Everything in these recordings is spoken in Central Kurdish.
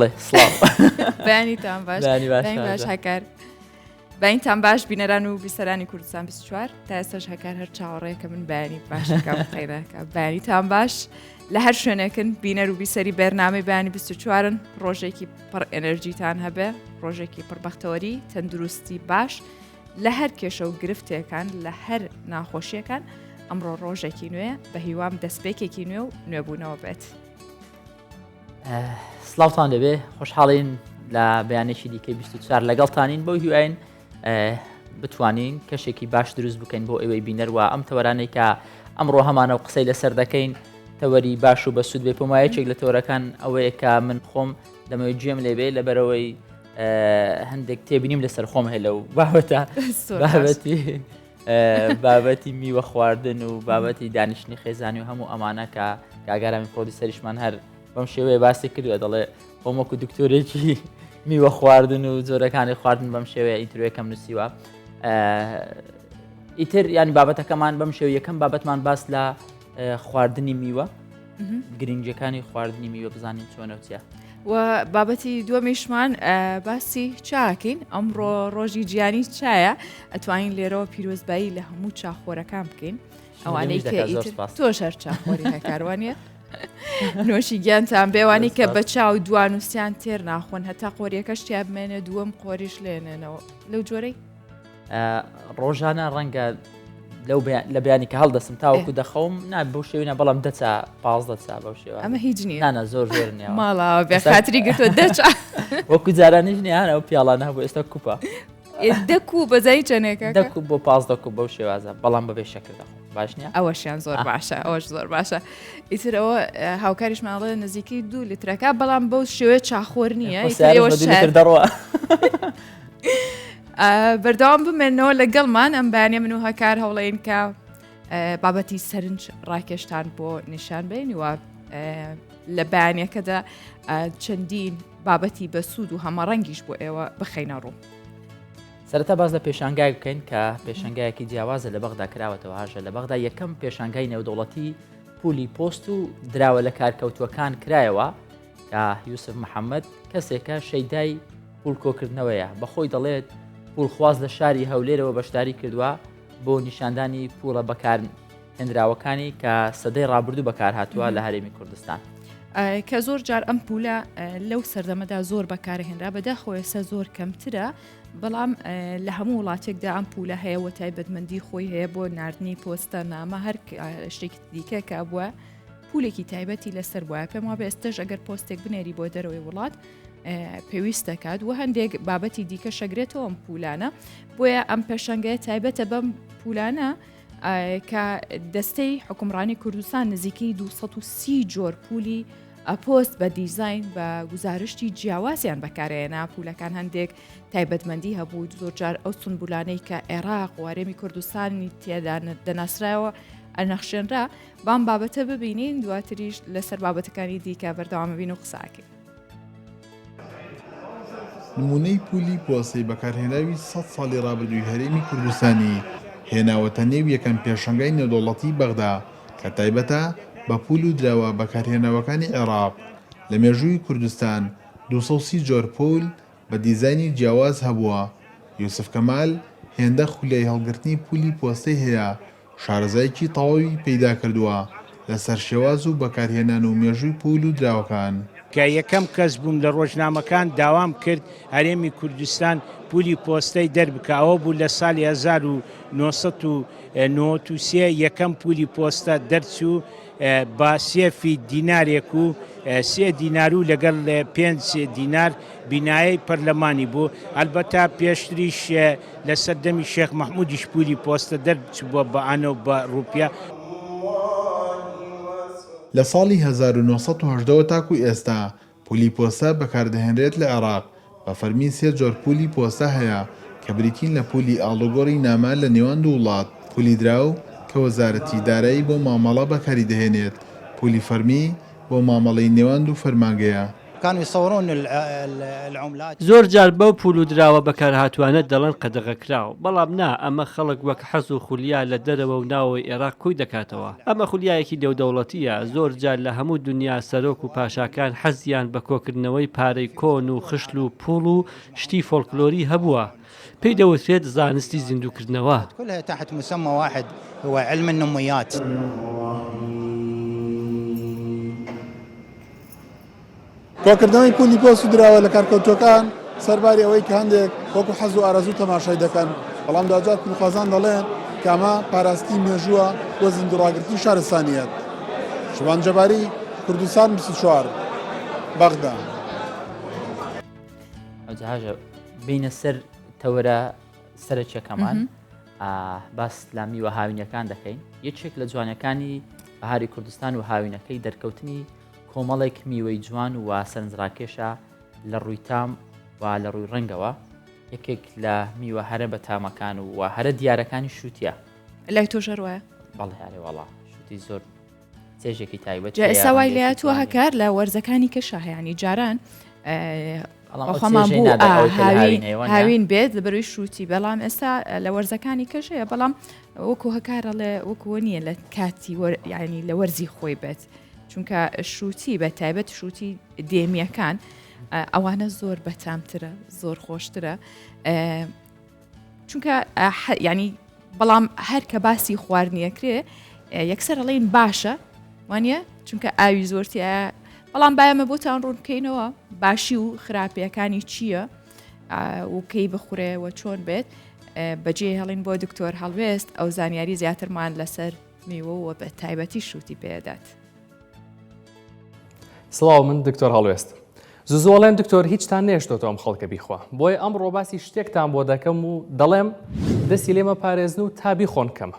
بڵێ سڵاو. بەیانیتان باش. بەیانی باش بەیانی باش هاژە. هەکار. بەینتان باش بینەران و بیسەرانی کوردستان 24 تا ئێستاش هەکار هەر چاوەڕێ کە من بەیانی باشەکەم قەیرەکە بەیانیتان باش لە هەر شوێنێکن بینەر و بیسەری بەرنامەی بەیانی 24ن ڕۆژێکی پڕ ئەنەرجیتان هەبێ ڕۆژێکی پڕ بەختەوەری تەندروستی باش لە هەر کێشە و گرفتێکان لە هەر ناخۆشیەکان ئەمڕۆ ڕۆژێکی نوێ بە هیوام دەستپێکێکی نوێ و نوێبوونەوە بێت. سڵاوتان لەبێ خۆشحاڵین لە بەیانێکی دیکەی 24 لەگەڵتانین بەو هیواین بتوانین کەشێکی باش دروست بکەین بۆ ئێوەی بینەروا ئەم تەوەرانەی کە ئەمڕۆ هەمانە و قسەی لەسەر دەکەین تەوەری باش و بەسوود بێ پێم وایە یەکێک لە تەوەرەکان ئەوەیە کە من خۆم دەمەوێت گوێم لێبێ لەبەرەوەی هەندێک تێبینیم لەسەر خۆم هەیە لەو بابەتە بابەتی بابەتی میوە خواردن و بابەتی دانیشتنی خێزانی و هەموو ئەمانە کە کاگارامی پرۆدیسەریشمان هەر بەم شێوەیە باسی کردووە دەڵێ خۆم وەکو دکتۆرێکی میوە خواردن و جۆرەکانی خواردن بەم شێوەیە intro یەکەم نووسیوە ئیتر ینی بابەتەکەمان بەم شێوە یەکەم بابەتمان باس لە خواردنی میوە گرنگیەکانی خواردنی میوە بزانین چۆنە و چیە. و بابەتی دووەمیشمان باسی چاکەین ئەمڕۆ ڕۆژی جیانی چایە ئەتوانین لێرەوە پیرۆزبایی لە هەموو چاخۆرەکان بکەین ئەوانەی کە تۆش هەر چاخۆری هەکاروانە نۆشی گیانتان بێوانی کە بە چاو دوانووسیان تێر ناخۆن هەتا قۆریەکەش تیا بمێنێ دووەم قۆریش لێنێنەوە لەو جۆرەی ڕۆژانە ڕەنگە لەو لە بیانی کە هەڵدەسم تاوەکو دەخەوم نا بەو شێوینە بەڵام دەچا پازدە چا بەو شێوە ئەمە هیچ نییە نانا زۆر زۆر نییە ماڵاوە بێ خاتری گرتووە دەچا وەکو جارانیش نییە ئەو پیاڵانە هەبوو ئێستا کوپە دە کوپ بەزای چەندێکە دە کوپ بۆ 15 کوپ بەو شێوازە بەڵام بەبێ شەکر دەخۆم باش نییە ئەوەشیان زۆر باشە ئەوەش زۆر باشە ئیتر ئەوە هاوکاریش ماڵێ نزیکەی دوو لیترەکە بەڵام بەو شێوەیە چاخۆر نییە دەڕوە بەردەوام بمێنەوە لەگەڵمان ئەم بەیانە من و هەکار هەوڵین کە بابەتی سەرنج ڕاکێشتان بۆ نیشان بین و لە بەیانەکەدا چەندین بابەتی بەسوود و هەمەڕەنگیش بۆ ئێوە بخەینە ڕوو. سەرەتا باس لە پێشانگایەک بکەین کە پێشانگایەکی جیاوازە لە بەغدا کراوەتەوە هاژە لە بەغدا یەکەم پێشانگای نێودەوڵەتی پولی پۆست و دراوە لە کارکەوتووەکان کرایەوە کە یوسف محەممەد کەسێکە شەیدای پوڵ کۆکردنەوەیە بەخۆی دەڵێت پوڵخواز لە شاری هەولێرەوە بەشداری کردووە بۆ نیشاندانی پوڵە بەکار هێنراوەکانی کە سەدەی ڕابردوو بەکارهاتووە لە هەرێمی کوردستان. کە زۆر جار ئەم پولە لەو سەردەمەدا زۆر بەکارهێنرا بەداخەوە ئێستا زۆر کەمترە بەڵام لە هەموو وڵاتێکدا ئەم پولە هەیە و تایبەتمەندی خۆی هەیە بۆ ناردنی پۆستە نامە هەر شتێکی دیکە کە بووە پولێکی تایبەتی لەسەر بووە پێم وابێ ئێستش ئەگەر پۆستێک بنێری بۆ دەرەوەی وڵات پێویست دەکات و هەندێک بابەتی دیکە شەگرێتەوە ئەم پولانە بۆیە ئەم پێشەنگەیە تایبەتە بەم پولانە کە دەستەی حکومڕانی کوردستان نزیکەی 230 جۆر پولی پۆست بە دیزین بە گوزارشتی جیاوازیان بەکارهێنا پولەکان هەندێک تایبەتمەندی هەبوو زۆرجار ئەو سنبولانەی کە عێراق وارێمی کوردستانی تێدا دەناسرایەوە ئەنەخشێنرا بام بابەتە ببینین دواتریش لەسەر بابەتەکانی دیکە بەردەوامەبین و قساکەین. نموونەی پولی پۆستەی بەکارهێنراوی سەد ساڵی ڕابردووی هەرێمی کوردستانی هێناوەتە نێو یەکەم پێشەنگای نێودەوڵەتیی بەغدا کە تایبەتە بە پول و دراوە بەکارهێنراوەکانی عێراق. لە مێژووی کوردستان 230 جۆر پول بە دیزاینی جیاواز هەبووە. یوسف کەمال هێندە خولیای هەڵگرتنی پولی پۆستەی هەیە شارەزایەکی تەواوی پەیدا کردووە لەسەر شێواز و بەکارهێنان و مێژووی پوول و دراوەکان. کە یەکەم کەس بووم لە ڕۆژنامەکان داوام کرد هەرێمی کوردستان پولی پۆستەی دەربکا ئەوە بوو لە سالی 1993 یەکەم پولی پۆستە دەرچوو بە سێ فیت دینارێک و سێ دینار و لەگەڵ پێنج دینار بینایەی پەرلەمانی بوو ئەلبەتە پێشتریش لە سەردەمی شێخ مەحمودیش پولی پۆستە دەرچبووە بە ئانە و بە ڕوپیە. لە ساڵی 1918 وە تاکو ئێستا پولی پۆستە بەکاردەهێنرێت لە عێراق، بە فەرمی سێ جۆر پولی پۆستە هەیە کە بریتین لە پولی ئاڵوگۆڕی نامە لە نێوان دوو وڵات، پولی دراو کە وەزارەتی دارایی بۆ مامەڵە بەکاری دەهێنێت، پولی فەرمی بۆ مامەڵەی نێوان دوو فەرمانگەیە. كانوا يصورون العملات. زۆر جار بەو پوول و دراوە بەکارهاتووانە دەڵێن قەدەغەکراو، بەڵام نا، ئەمە خەڵک وەک حەز و خولیا لە دەرەوە و ناوەوەی ئێراق کۆی دەکاتەوە. ئەمە خولیایەکی نێودەوڵەتییە، زۆر جار لە هەموو دونیا سەرۆک و پاشاکان حەزیان بە کۆکردنەوەی پارەی کۆن و خشل و پووڵ و شتی فۆلکلۆری هەبووە. پێی دەوترێت زانستی زیندووکردنەوە. كلها تحت مسمى واحد هو علم النميات. کۆکردنەوەی پولی پۆست و دراوە لەکارکەوتووەکان سەرباری ئەوەی کە هەندێک وەکو حەز و ئارەزوو تەماشای دەکەن، بەڵام دواجار پولخوازان دەڵێن کە ئەمە پاراستنی مێژووە بۆ زیندووڕاگرتنی شارستانییەت. شوان جەباری، کوردستان 24، بەغدا. ئەوجا هاژە بینە سەر تەوەرە سەرەکیەکەمان باس لە میوە هاوینەکان دەکەین یەکێک لە جوانەکانی بەهاری کوردستان و هاوینەکەی دەرکەوتنی کۆمەڵێک میوەی جوان و سەرنجڕاکێشە لە ڕووی تام و لە ڕووی ڕەنگەوە یەکێک لە میوە هەرە بە تامەکان و هەرە دیارەکانی شووتە لای تۆ ژەروایە بەڵێ هەرێ وەڵا شووتی زۆر چێژێکی تایبەت جا ئێستا وای لێهاتووە هەکار لە وەرزەکانی کەشا هەیانی جاران خۆمان بوو هاوین بێت لە بەروی شووتی بەڵام ئێستا لە وەرزەکانی کەش هەیە بەڵام وەکو هەکارەڵێ وەکووە نییە لە کاتی ینی لە وەرزی خۆی بێت چونکە شووتی بە تایبەت شووتی دێمیەکان ئەوانە زۆر بەتامترە زۆر خۆشترە چونکە ینی بەڵام هەر کە باسی خواردنیەکرێ یەکسەر ئەڵێن باشە وانە چونکە ئاوی زۆرتیە بەڵام بایەمە بۆتان ڕوون بکەینەوە باشی و خراپیەکانی چییە و کەی بخورێ و چۆن بێت بەجێ هێڵین بۆ دکتۆر هەڵوێست ئەو زانیاری زیاترمان لەسەر میوە و بە تایبەتی شووتی پێدات. سڵاو من دکتۆر هەڵوێست زوو ئەڵێن دکتۆر هیچتان نێشتۆتەوە ئەم خەڵکە بیخوا بۆیە ئەمڕۆ باسی شتێکتان بۆ دەکەم و دەڵێم دەستی لێمە پارێزن و تا بیخۆن کەمە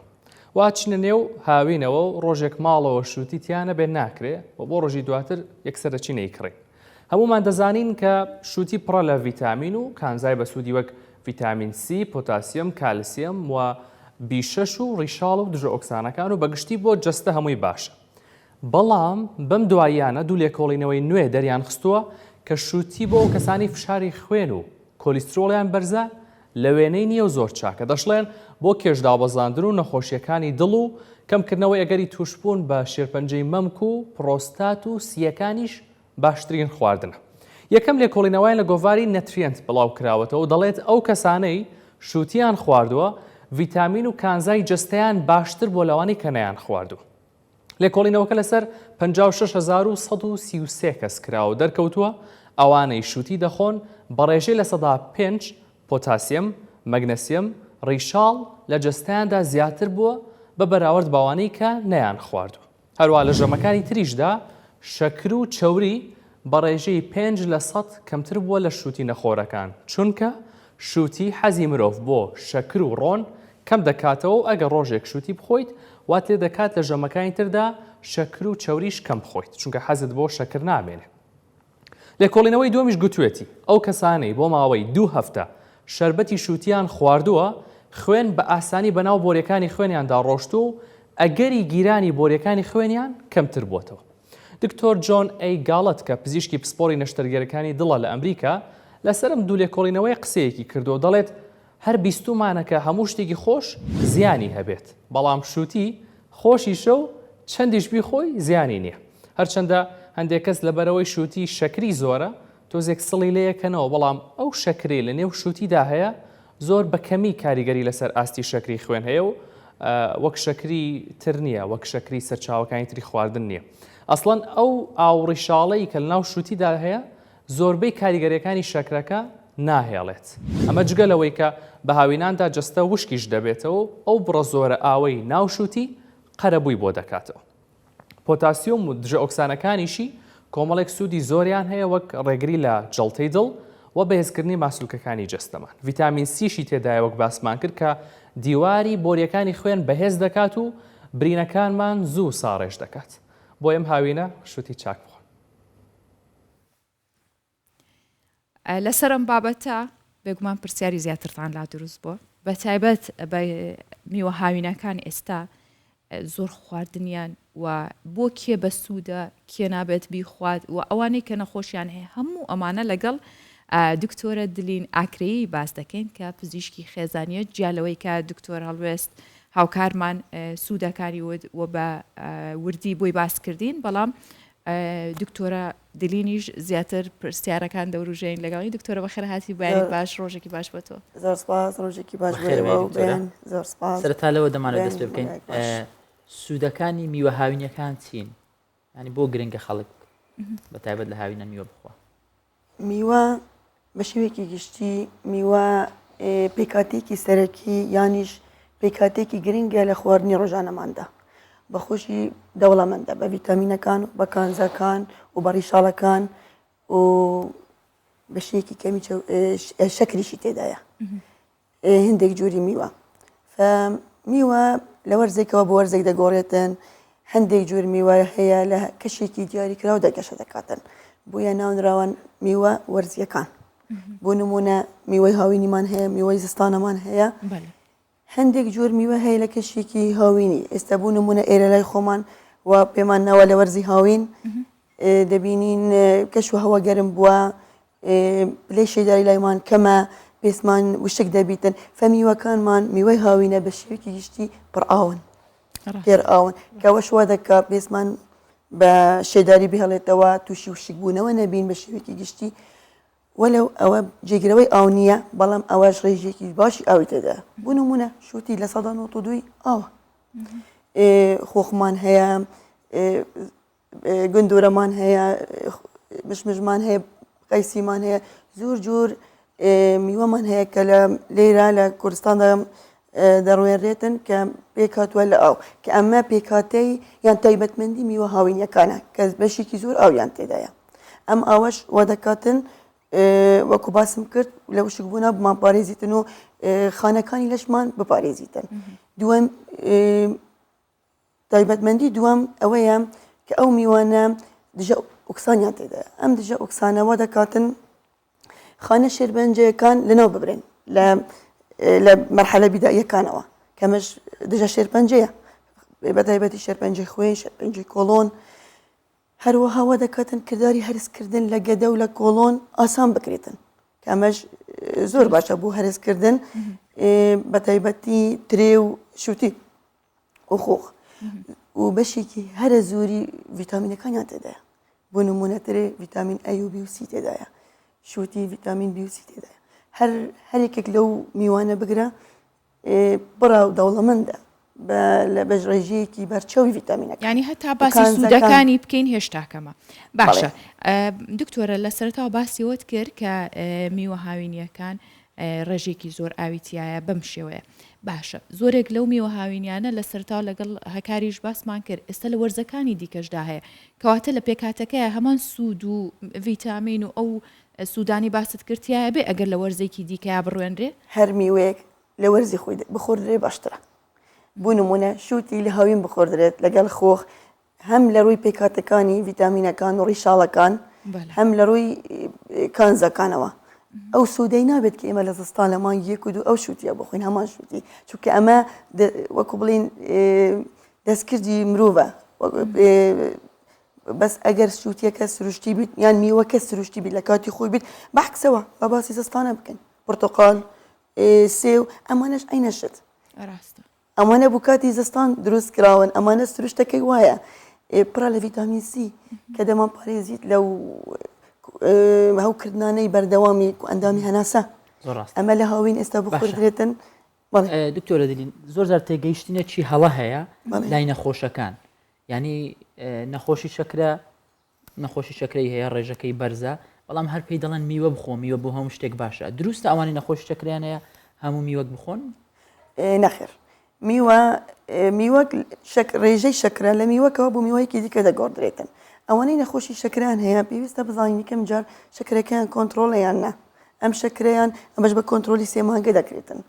وا چنە نێو هاوینەوە و ڕۆژێک ماڵەوە شووتی تیا نەبێ ناکرێ و بۆ ڕۆژی دواتر یەکسەر دەچین ئەیکڕین هەموومان دەزانین کە شووتی پڕە لە ڤیتامین و کانزای بەسوودی وەک ڤیتامین سی، پۆتاسیەم، کالسیەم و بی شەش و ڕیشاڵ و دژەئۆکسانەکان و بەگشتی بۆ جەستە هەمووی باشە. بەڵام بەم دواییانە دوو لێکۆڵینەوەی نوێ دەریانخستووە کە شووتی بۆ ئەو کەسانەی فشاری خوێن و کۆلیسترۆڵیان بەرزە لە وێنەی نییە و زۆر چاکە. دەشڵێن بۆ کێشدابەزاندن و نەخۆشییەکانی دڵ و کەمکردنەوەی ئەگەری تووشبوون بە شێرپەنجەی مەمک و پرۆستات و سییەکانیش باشترین خواردنە. یەکەم لێکۆڵینەوەیان لە گۆڤاری Nutrient بڵاوکراوەتەوە و دەڵێت ئەو کەسانەی شووتییان خواردووە ڤیتامین و کانزای جەستەیان باشتر بووە لەوانەی کە نەیانخواردووە. لێکۆڵینەوەکە لەسەر 56133 کەس کراوە و دەرکەوتووە ئەوانەی شووتی دەخۆن بە ڕێژەی 5% پۆتاسیەم، مەگنەسیەم، ڕیشاڵ لە جەستەیاندا زیاتر بووە بە بەراورد بەوانەی کە نەیانخواردووە. هەروەها لە ژەمەکانی تریشدا شەکر و چەوری بە ڕێژەی 5% کەمتر بووە لە شووتی نەخۆرەکان، چونکە شووتی حەزی مرۆڤ بۆ شەکر و ڕۆن کەم دەکاتەوە و ئەگەر ڕۆژێک شووتی بخۆیت وات لێ دەکات لە ژەمەکانی تردا شەکر و چەوریش کەم بخۆیت چونکە حەزت بۆ شەکر نامێنێ. لێکۆڵینەوەی دووەمیش گوتوێتی، ئەو کەسانەی بۆ ماوەی دوو هەفتە شەربەتی شووتییان خواردووە، خوێن بە ئاسانی بەناو بۆرییەکانی خوێنیاندا ڕۆشتووە و ئەگەری گیرانی بۆرییەکانی خوێنیان کەمتر بووەتەوە. دکتۆر جۆن ئەی گاڵت کە پزیشکی پسپۆڕی نەشتەرگەرەکانی دڵە لە ئەمریکا، لەسەر ئەم دوو لێکۆڵینەوەیە قسەیەکی کردووە و دەڵێت، هەر بیستوومانە کە هەموو شتێکی خۆش زیانی هەبێت، بەڵام شووتی خۆشیشە و چەندیش بیخۆی زیانی نییە. هەرچەندە هەندێک کەس لەبەرئەوەی شووتی شەکری زۆرە تۆزێک سڵی لێیەکەنەوە، بەڵام ئەو شەکرەی لە نێو شووتیدا هەیە زۆر بە کەمی کاریگەری لەسەر ئاستی شەکری خوێن هەیە و وەک شەکری تر نییە، وەک شەکری سەرچاوەکانی تری خواردن نییە. ئەسڵەن ئەو ئاو ڕیشاڵەی کە لەناو شووتیدا هەیە زۆربەی کاریگەریەکانی شەکرەکە ناهێڵێت. ئەمە جگە لەوەی کە بە هاویناندا جەستە وشکیش دەبێتەوە و ئەو بڕە زۆرە ئاوەی ناو شووتی قەرەبووی بۆ دەکاتەوە. پۆتاسیۆم و دژەئۆکسانەکانیشی کۆمەڵێک سوودی زۆریان هەیە وەک ڕێگری لە جەڵتەی دڵ و بەهێزکردنی ماسولکەکانی جەستەمان. ڤیتامین سیشی تێدایە وەک باسمان کرد کە دیواری بۆریەکانی خوێن بەهێز دەکات و برینەکانمان زوو ساڕێژ دەکات. بۆیە ئەم هاوینە شووتی چاک بخۆن. لەسەر ئەم بابەتە بێگومان پرسیاری زیاترتان لا دروست بووە بە تایبەت بە میوە هاوینەکان ئێستا. زۆر خواردنیان و بۆ کێ بەسوودە کێ نابێت بیخوات و ئەوانەی کە نەخۆشیان هەیە هەموو ئەمانە لەگەڵ دکتۆرە دلین ئاکرەیی باس دەکەین کە پزیشکی خێزانیە جیا لەوەی کە دکتۆر هەڵوێست هاوکارمان سوودەکانی وت و بە وردی بۆی باس کردین بەڵام دکتۆرە دلینیش زیاتر پرسیارەکان دەوروژێین لەگەڵی دکتۆرە بەخێر هاتی بەیانی باش ڕۆژێکی باش بۆ تۆ. زۆر سپاس ڕۆژێکی باش بۆ ئێوە و بەیان زۆر سپاس. سەرەتا لەوە دەمانەوێت دەست پێ بکەین سوودەکانی میوە هاوینەکان چین؟ ینی بۆ گرنگە خەڵک بە تایبەت لە هاوینە میوە بخوا؟ میوە بە شێوەیەکی گشتی میوە پێکهاتەیەکی سەرەکی یانیش پێکهاتەیەکی گرنگە لە خواردنی ڕۆژانەماندا بەخۆشی دەوڵەمەندە بە ڤیتامینەکان و بە کانزاکان و بە ڕیشاڵەکان و بە شێکی کەمی شەکریشی تێدایە هندێک جۆری میوە میوە لە وەرزێکەوە بۆ وەرزێک دەگۆڕێتن هەندێک جۆر میوە هەیە لە کەشێکی دیاریکراودا گەشە دەکاتن بۆیە ناونراوان میوە وەرزیەکان بۆ نمونە میوەی هاوینیمان هەیە میوەی زستانەمان هەیە هەندێک جۆر میوە هەیە لە کەشێکی هاوینی ئێستا بۆ نمونە ئێرە لای خۆمان و پێمان ناوە لە وەرزی هاوین دەبینین کەش و هەوا گەرم بووە پلەی شێداری لایمان کەمە پێستمان وشک دەبیتن فە میوەکانمان میوەی هاوینە بە شێوەیەکی گشتی پڕ ئاون تێر ئاون کەوەش وا دەکا پێستمان بە شێداری بهێڵێتەوە تووشی وشکبوونەوە نەبین بە شێوەیەکی گشتی وەلەو ئەوە جێگرەوەی ئاو نییە بەڵام ئەوەش ڕێژەیەکی باشی ئاوی تێدا بۆ نمونە شوتی لە سەدا دوی ئاوە خۆخمان هەیە گندورەمان هەیە، مشمشمان هەیە، قەیسیمان هەیە، زۆر جۆر میوەمان هەیە کە لە لێرە لە کوردستاندا دەڕوێنرێتن کە پێکهاتووە لە ئاو کە ئەمە پێکهاتەی یان تایبەتمەندی میوە هاوینیەکانە کە بەشێکی زۆر ئاویان تێدایە ئەم ئاوەش وا دەکاتن وەکو باسم کرد لە وشکبوونە بمانپارێزیتن و خانەکانی لەشمان بپارێزیتن دووەم تایبەتمەندی دووەم ئەوەیە کە ئەو میوانە دژە ئۆکسانیان تێدایە ئەم دژە ئۆکسانە وا دەکاتن خانە شێرپەنجەیەکان لەناو ببرێن لە لە مەرحەلە بیداییەکانەوە کەمەش دژە شێرپەنجەیە بە تایبەتی شێرپەنجەی خوێن شێرپەنجەی کۆڵۆن هەروەها وا دەکاتن کرداری هەرسکردن لە گەدە و لە کۆڵۆن ئاسان بکرێتن کە ئەمەش زۆر باشە بۆ هەرسکردن بە تایبەتی ترێ و شووتی و خۆخ و بەشێکی هەرە زۆری ڤیتامینەکانیان تێدایە بۆ نمونە ترێ ڤیتامین ئەی و بی و سی تێدایە شووتی ڤیتامین بی و سی تێدایە هەر هەرێکێک لەو میوانە بگرە پڕە و دەوڵەمەندە لە بەش ڕێژەیەکی بەرچاوی ڤیتامینەکان. یانی هەتا باسی سوودەکانی بکەین هێشتا کەمە. باشە دکتۆرە لە سەرەتاوە باسی ئەوەت کرد کە میوە هاوینیەکان ڕێژەیەکی زۆر ئاوی تیایە بەم شێوەیە باشە زۆرێک لەو میوە هاوینیانە لە سەرتاوە لەگەڵ هەکاریش باسمان کرد ئێستا لە وەرزەکانی دیکەشدا هەیە کەواتە لە پێکهاتەکەیە هەمان سوود و ڤیتامین و ئەو سوودانی باست کرد تیایە بێ ئەگەر لە وەرزێکی دیکەیا بڕوێنرێ؟ هەر میوەیەک لە وەرزی خۆی بخوردرێ باشترە بۆ نمونە شوتی لە هاوین بخوردرێت لەگەڵ خۆخ هەم لە ڕووی پێکهاتەکانی ڤیتامینەکان و ڕیشاڵەکان هەم لە ڕووی کانزاکانەوە ئەو سوودەی نابێت کە ئێمە لە زستان لە مانگی یەک و دوو ئەو شووتیە بخۆین هەمان شووتی چونکە ئەمە وەکو بڵین دەستکردی مرۆڤە بەس ئەگەر شووتیەکە سروشتی بیت یان میوەکە سروشتی بیت لە کاتی خۆی بیت بەعکسەوە بە باسی زستانە بکەن پرتەقال سێو ئەمانەش عینە شت ڕاستە ئەمانە بۆ کاتی زستان دروست کراون ئەمانە سروشتەکەی وایە پڕە لە ڤیتامین سی کە دەمان پارێزیت لەو هەوکردنانەی بەردەوامی ئەندامی هەناسە ئەمە لە هاوین ئێستا بخوردرێتن دکتۆرە دلین زۆر جار تێگەیشتنێکی هەڵە هەیە لای نەخۆشەکان یعنی نەخۆشی شەکرە نەخۆشی شەکرەی هەیە ڕێژەکەی بەرزە بەڵام هەر پێی دەڵێن میوە بخۆ میوە بۆ هەموو شتێک باشە دروستە ئەوانی نەخۆشی شەکریان هەیە هەموو میوەک بخۆن؟ نەخێر میوە میوەک شەک ڕێژەی شەکرە لە میوەکەوە بۆ میوەیەکی دیکە دەگۆڕدرێتن ئەوانەی نەخۆشی شەکران هەیە پێویستە بزانین یەکەم جار شەکرەکەیان کۆنتڕۆڵە یان نا ئەم شەکرەیان ئەمەش بە کۆنترۆلی سێ مانگە دەکرێتن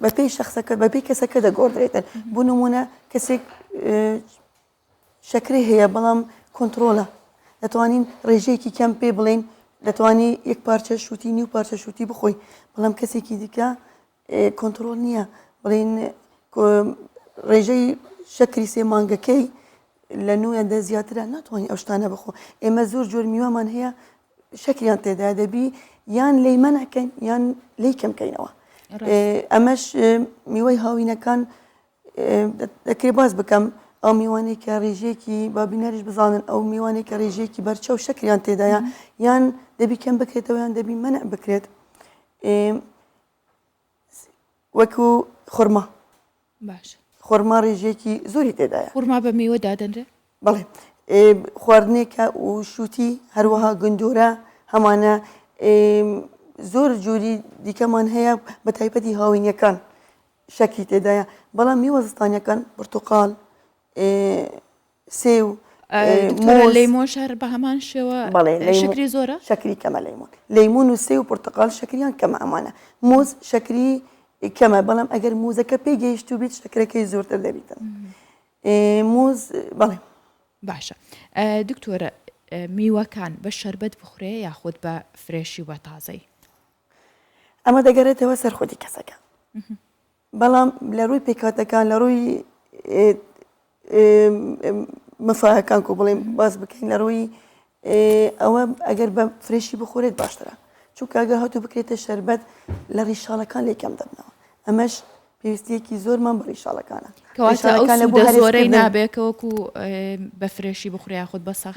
بەپێی شخصەکە بەپێی کەسەکە دەگۆڕدرێتن بۆ نمونە کەسێک شەکرەی هەیە بەڵام کۆنتڕۆلە دەتوانین ڕێژەیەکی کەم پێ بڵێین دەتوانی یەک پارچە شووتی نیو پارچە شووتی بخۆی بەڵام کەسێکی دیکە کۆنتڕۆل نییە بڵین ڕێژەی شەکری سێ مانگەکەی لە نۆیان دە زیاترە ناتوانانی ئەو شتانە بخۆ ئێمە زۆر جۆر میوەمان هەیە شەکریان تێدا دەبی یان لی مەنعکەین یان لی کەمکەینەوە ئەمەش میوەی هاوینەکان دەکرێت باس بکەم ئەو میوانەی کە ڕێژەیەکی با بینەریش بزانن ئەو میوانەی کە ڕێژەیەکی بەرچاو شەکریان تێدایە یان دەبی کەم بکرێتەوە یان دەبی مەنع بکرێت وەکو خورما باش خورما ڕێژەیەکی زۆری تێدایە خورما بە میوە دادەنرێ بەڵێ خواردنێکە و شووتی هەروەها گندۆرە هەمانە زۆر جۆری دیکەمان هەیە بە تایبەتی هاوینەکان شەکری تێدایە بەڵام میوە زستانیەکان پرتقال سێو دکتۆرە لەیمۆش هەر بە هەمان شێوە بەڵێ شەکری زۆرە شەکری کەمە لەیمۆن لەیمون و سێو و پرتقال شەکریان کەمە ئەمانە مۆز شەکری کەمە بەڵام ئەگەر موزەکە پێی گەیشتوو بیت شەکرەکەی زۆرتر دەبیتن موز بەڵێ باشە دکتۆرە میوەکان بە شەربەت بخورێ یاخود بە fresh ی و بە تازەی ئەمە دەگەرێتەوە سەر خودی کەسەکە بەڵام لە ڕووی پێکهاتەکان لە ڕووی مفاەکان کو بڵێم باس بکەین لە ڕووی ئەوە ئەگەر بە fresh ی بخورێت باشترە چونکە ئەگەر هاتوو بکرێتە شەربەت لە ڕیشاڵەکان لێ کەم دەبنەوە ئەمەش پێویستیەکی زۆرمان بە ڕیشاڵەکانە کەواتە ئەو سوودە زۆرەی نابێت کە وەکو بە fresh ی بخورێ یاخود بە ساخ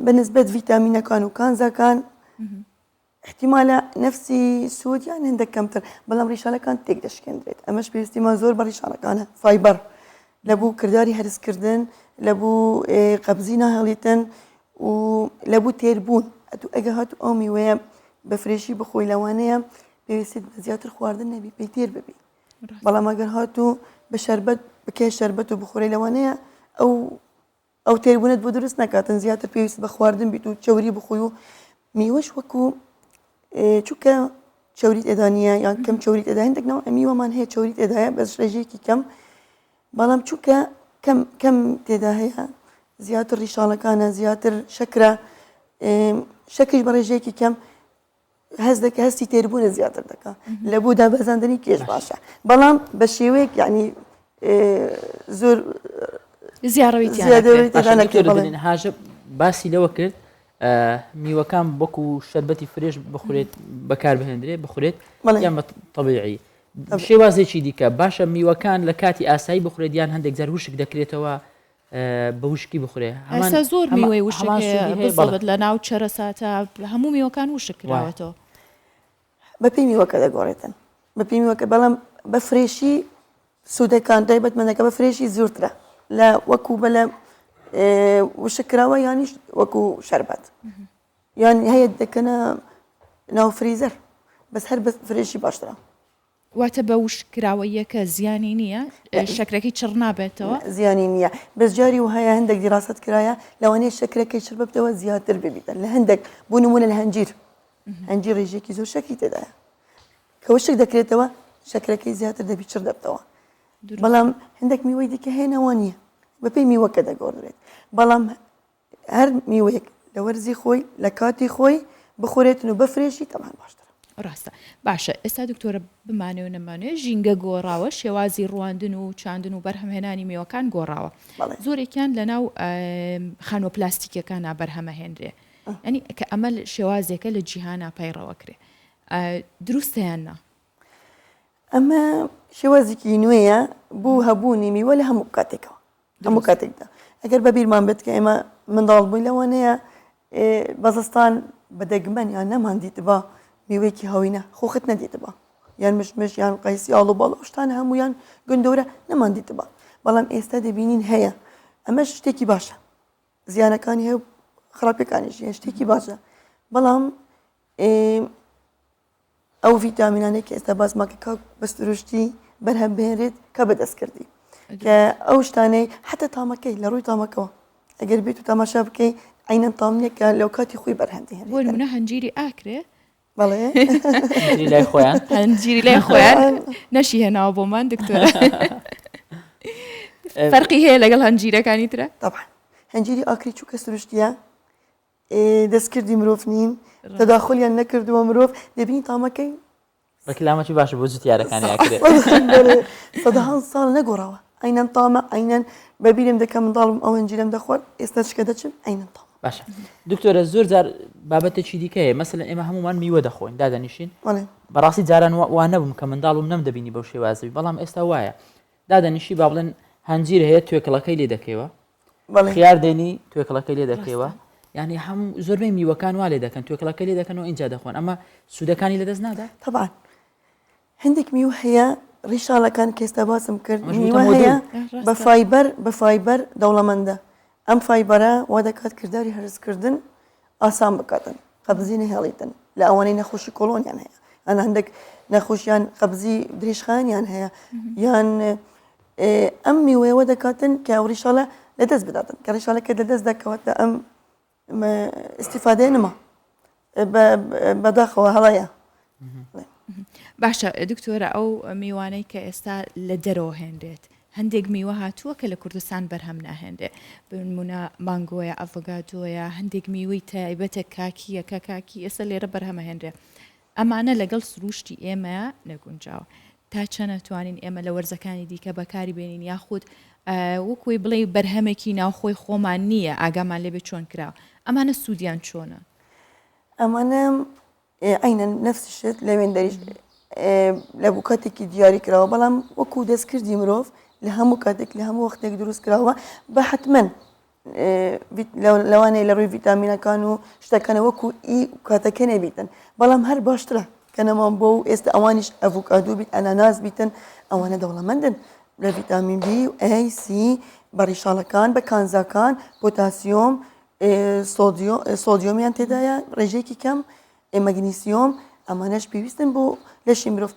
بە نسبەت ڤیتامینەکان و کانزاکان ئیحتیمالە نەفسی سوود یان هێندە کەمتر، بەڵام ڕیشاڵەکان تێکدەشکێندرێت، ئەمەش پێویستیمان زۆر بە ڕیشاڵەکانە، فایبەر، لە بوو کرداری هەرسکردن، لە بوو قەبزی ناهێڵیتن و لە بوو تێربوون، ئەتوو ئەگەر هاتوو ئەو میوەیە بە fresh ی بخۆی لەوانەیە پێویستیت بە زیاتر خواردن نەبی پێی تێر ببی، بەڵام ئەگەر هاتوو بە شەربەت بکەی شەربەت و بخۆری لەوانەیە ئەو ئەو تێربوونەت بۆ دروست نەکاتن زیاتر پێویست بە خواردن بیت و چەوری بخۆی و میوەش وەکو چونکە چەوری تێدا نییە یان کەم چەوری تێدا هەندێک نەوە میوەمان هەیە چەوری تێدایە بەس ڕێژەیەکی کەم بەڵام چونکە کەم کەم تێدا هەیە زیاتر ڕیشاڵەکانە زیاتر شەکرە شەکریش بە ڕێژەیەکی کەم هەست دەکە هەستی تێربوونە زیاتر دەکا لە بۆ دابەزاندنی کێش باشە بەڵام بە شێوەیەک یعنی زۆر زیاڕەوی هاژە باسی لەوە کرد میوەکان وەکو شەربەتی fresh بخورێت بەکاربهێندرێ بخورێت یان بە طبیعی شێوازێکی دیکە باشە میوەکان لە کاتی ئاسایی بخورێت یان هەندێک جار وشک دەکرێتەوە بە وشکی بخورێ هەمان ئێستا زۆر میوەی وشک هەمان سوودی هەیە بەڵێ. بالضبط لە ناو چەرەساتە هەموو میوەکان وشک کراوەتەوە. بەپێی میوەکە دەگۆڕێتن بەپێی میوەکە بەڵام بە fresh ی سوودەکان تایبەتمەندەکە بە fresh ی زۆرترە لە وەکو بە لە وشک کراوە یانیش وەکو شەربەت یان هەیە دەکەنە ناو فریزەر بەس هەر بە fresh ی باشترە. واتە بە وشککراوەییەکە زیانی نییە؟ شەکرەکەی چڕ نابێتەوە؟ زیانی نییە بەس جاری وهایە هەندێک دیراسەت کرایە لەوانەیە شەکرەکەی چڕ ببتەوە زیاتر ببیتن لە هەندێک بۆ نمونە لە هەنجیر هەنجیر ڕێژەیەکی زۆر شەکری تێدایە کە وشک دەکرێتەوە شەکرەکەی زیاتر دەبی چڕ دەبتەوە بەڵام هەندێک میوەی دیکە هەیە نەوە نییە بەپێی میوەکە دەگۆڕدرێت بەڵام هەر میوەیەک لە وەرزی خۆی لە کاتی خۆی بخورێتن و بە fresh ی تەبعەن باشترە. ڕاستە باشە ئێستا دکتۆرە بمانەوێ و نەمانەوێ ژینگە گۆڕاوە شێوازی ڕواندن و چاندن و بەرهەمهێنانی میوەکان گۆڕاوە زۆرێکیان لەناو خانووە پلاستیکیەکانا بەرهەمەهێنرێ یانی کە ئەمە شێوازێکە لە جیهانا پەیڕەوەکرێ دروستە یان نا؟ ئەمە شێوازێکی نوێیە بۆ هەبوونی میوە لە هەموو کاتێکەوە هەموو کاتێکدا ئەگەر بە بیرمان بێت کە ئێمە منداڵ بووین لەوانەیە بەزستان بە دەگمەن یان نەمان دیتبا میوەیەکی هاوینە خۆخت نەدیتبا یان مشمش یان قەیسی ئاڵ و باڵ ئەو شتانە هەمویان گندۆرە نەمان دیتبا بەڵام ئێستا دەبینین هەیە ئەمەش شتێکی باشە زیانەکانی هەیە خراپەکانیش هەیە شتێکی باشە بەڵام ئەو ڤیتامینانەی کە ئێستا باسمان کرد کە بە سروشتی بەرهەم بهێنرێت کە بە دەستکردی کە ئەو شتانەی حتا تامەکەی لە ڕووی تامەکەوە ئەگەر بێت و تەماشا بکەی عینەن تام نییە کە لەو کاتی خۆی بەرهەم دەهێنرێت بۆ نمونە هەنجیری ئاکرێ بەڵێ هەنجیری لای خۆیان هەنجیری لای خۆیان نەشی هێناوە بۆمان دکتۆر فەرقی هەیە لەگەڵ هەنجیرەکانی ترە طبعا هەنجیری ئاکری چووکە سروشتیە دەستکردی مرۆڤ نین تەداخلیان نەکردووە مرۆڤ دەبینی تامەکەی ڕکلامەکی باشە بۆ جوتیارەکانی ئاکرێ سەدەهان ساڵ نەگۆڕاوە. عەینەن تامە عەینەن بەبیرم دێ کە منداڵ بووم ئەو هەنجیرەم دەخوارد ئێستاش کە دەچم عەینەن تامە. باشە دکتۆرە زۆر جار بابەتێکی دیکە هەیە مەسەلەن ئێمە هەمومان میوە دەخۆین دادەنیشین بەڕاستی جاران وا نەبووم کە منداڵم نەمدەبینی بەو شێوازی بەڵام ئێستا وایە دادەنیشی با بڵێن هەنجیر هەیە توێکڵەکەی لێ دەکەیەوە خیار دێنی توێکڵەکەی لێ دەکەیەوە یعنی هەم زۆربەی میوەکان وا لێ دەکەن توێکڵەکە لێ دەکەن و اینجا دەخۆن ئەمە سوودەکانی لەدەست نادا طبعا هەندێک میوە هەیە ڕیشاڵەکان کە ئێستا باسم کرد میوە هەیە بە فایبەر بە فایبەر دەوڵەمەندە ئەم فایبەرە وا دەکات کرداری هەرسکردن ئاسان بکاتن قەبزی نەهێڵیتن لە ئەوانەی نەخۆشی کۆڵۆنیان هەیە ئەن هەندێک نەخۆشیان قەبزی درێژخایەنیان هەیە یان ئەم میوەیەوە دەکاتن کە ئەو ڕیشاڵە لەدەست بداتن کە ڕیشاڵەکە لەدەست دەکەوەتە ئەم ئیسیفادەیە نما بەداخەوە هەڵەیە. باشە دکتۆرە ئەو میوانەی کە ئێستا لە دەرەوە هێنرێت هەندێک میوە هاتووە کە لە کوردستان بەرهەم ناهێنرێ بنمونە مانگۆیە ئەڤگادۆیە هەندێک میوەی تایبەتە کاکیە کە کاکی ئێستا لێرە بەرهەمەهێنرێ ئەمانە لەگەڵ سروشتی ئێمە نەگونجاوە تا چەند ئەتوانین ئێمە لە وەرزەکانی دیکە بەکاری بێنین یاخود وەکوی بڵێ بەرهەمێکی ناوخۆی خۆمان نییە ئاگامان لێبێ چۆن کراوە ئەمانە سوودیان چۆنە؟ ئەمانە عینەن نەفسی شت لەوێن دەریش لە بوو کاتێکی دیاری کراوە بەڵام وەکو دەستکردی مرۆڤ لە هەموو کاتێک لە هەموو وەختێک دروست کراوە بە حتمما لەوانەیە لە ڕووی ڤیتامینەکان و شتەکانە وەکو ئی کاتەکە نەبیتن بەڵام هەر باشترە کە نەمان بۆ و ئێستا ئەوانیش ئەڤوکادو بیت ئەناناس بیتن ئەوانە دەوڵەمەندن لە ڤیتامین بی و ئەی سی بە ڕیشاڵەکان بە کانزاکان پۆتاسیۆم سۆدیۆمیان تێدایە ڕێژەیەکی کەم مەگنیسیۆم ئەمانەش پێویستن بۆ لەشی مرۆڤ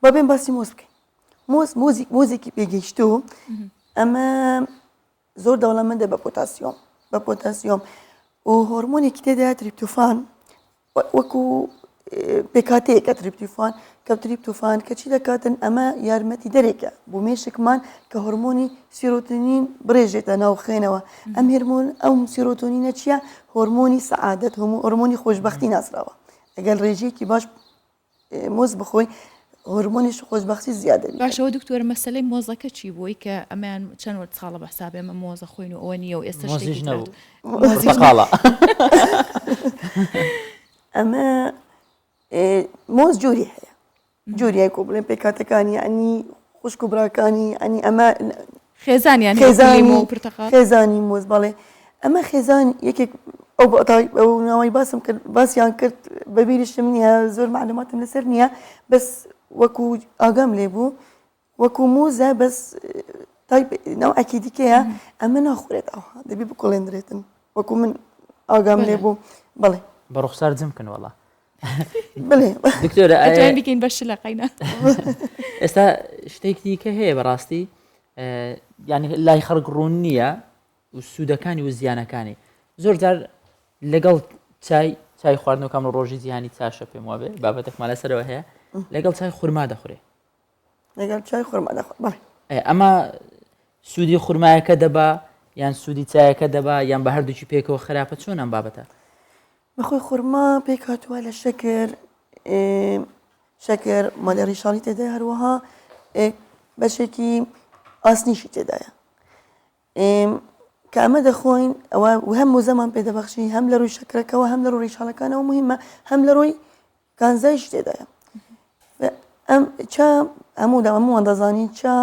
با بێن باسی مۆز بکەین مۆز مۆزیک مۆزێکی پێگەیشتوو ئەمە زۆر دەوڵەمەندە بە پۆتاسیۆم بە پۆتاسیۆم و هۆرمۆنێکی تێدایە تریپتۆفان وەکو پێکاتەیەکە تریپتیفان کە تریپتۆفان کە چی دەکاتن ئەمە یارمەتی دەرێکە بۆ مێشکمان کە هۆرمۆنی سیرۆتۆنین بڕێژێتە ناو خوێنەوە ئەم هێرمۆن ئەم سیرۆتۆنینە چییە هۆرمۆنی سەعادەت هەموو هۆرمۆنی خۆشببختی ناسراوە ئەگەر ڕێژەیەکی باش مۆز بخۆی هۆرمۆنیش خۆشبەختی زیاد دەبیت. باشە دکتۆر مەسەلەی مۆزەکە چی بووی کە ئەمەیان چەند وەرد ساڵە بە حساب ئێمە مۆزە خۆین و ئەوە نییە و ئێستا مۆزیش شتێکی نەبوو مۆزیش پرتەقاڵە ئەمە مۆز جۆری هەیە جۆری هەیە کۆ بڵێن پێکهاتەکانی یعنی خوشک و براکانی یعنی ئەمە خێزانیان هەیە وەکو لیمۆ و پرتەقاڵ؟ خێزانی مۆز بەڵێ ئەمە خێزان یەکێک ئەو ئەو ناوەی باسم کرد باسیان کرد بەبیریشم نییە زۆر معلوماتم لەسەر نییە بەس وەکو ئاگام لێ بوو وەکو موزە بەس تایپ نەوعێکی دیکەیە ئەمە ناخورێت ئەوها دەبی بکوڵێندرێتن وەکو من ئاگام لێ بوو بەڵێ بە ڕوخسار جم کن وەڵا بڵێ دکتۆرە ئەتوانین بیکەین بە شلە قەینا ئێستا شتێکی دیکە هەیە بەڕاستی یعنی لای خەڵک ڕوون نییە و سوودەکانی و زیانەکانی زۆر جار لەگەڵ چای چای خواردنەوەکەم لە ڕۆژی جیهانی چاشە پێم وابێ بابەتێکمان لەسەرەوە هەیە لەگەڵ چای خورما دەخورێ لەگەڵ چای خورما دەخۆن بەڵێ ئەمە سوودی خورمایەکە دەبا یان سوودی چایەکە دەبا یان بە هەردووکی پێکەوە خراپە چۆن ئەم بابەتە بەخۆی خورما پێکهاتووە لە شەکر شەکر مادە ڕیشاڵی تێدایە هەروەها بەشێکی ئاسنیشی تێدایە کە ئەمە دەخۆین ئەوە هەم وزەمان پێدەبەخشی هەم لە ڕووی شەکرەکەەوە هەم لە ڕووی ڕیشاڵەکانەوە مهمە هەم لە ڕووی کانزایش تێدایە ئەم چا هەموو دە هەمووان دەزانین چا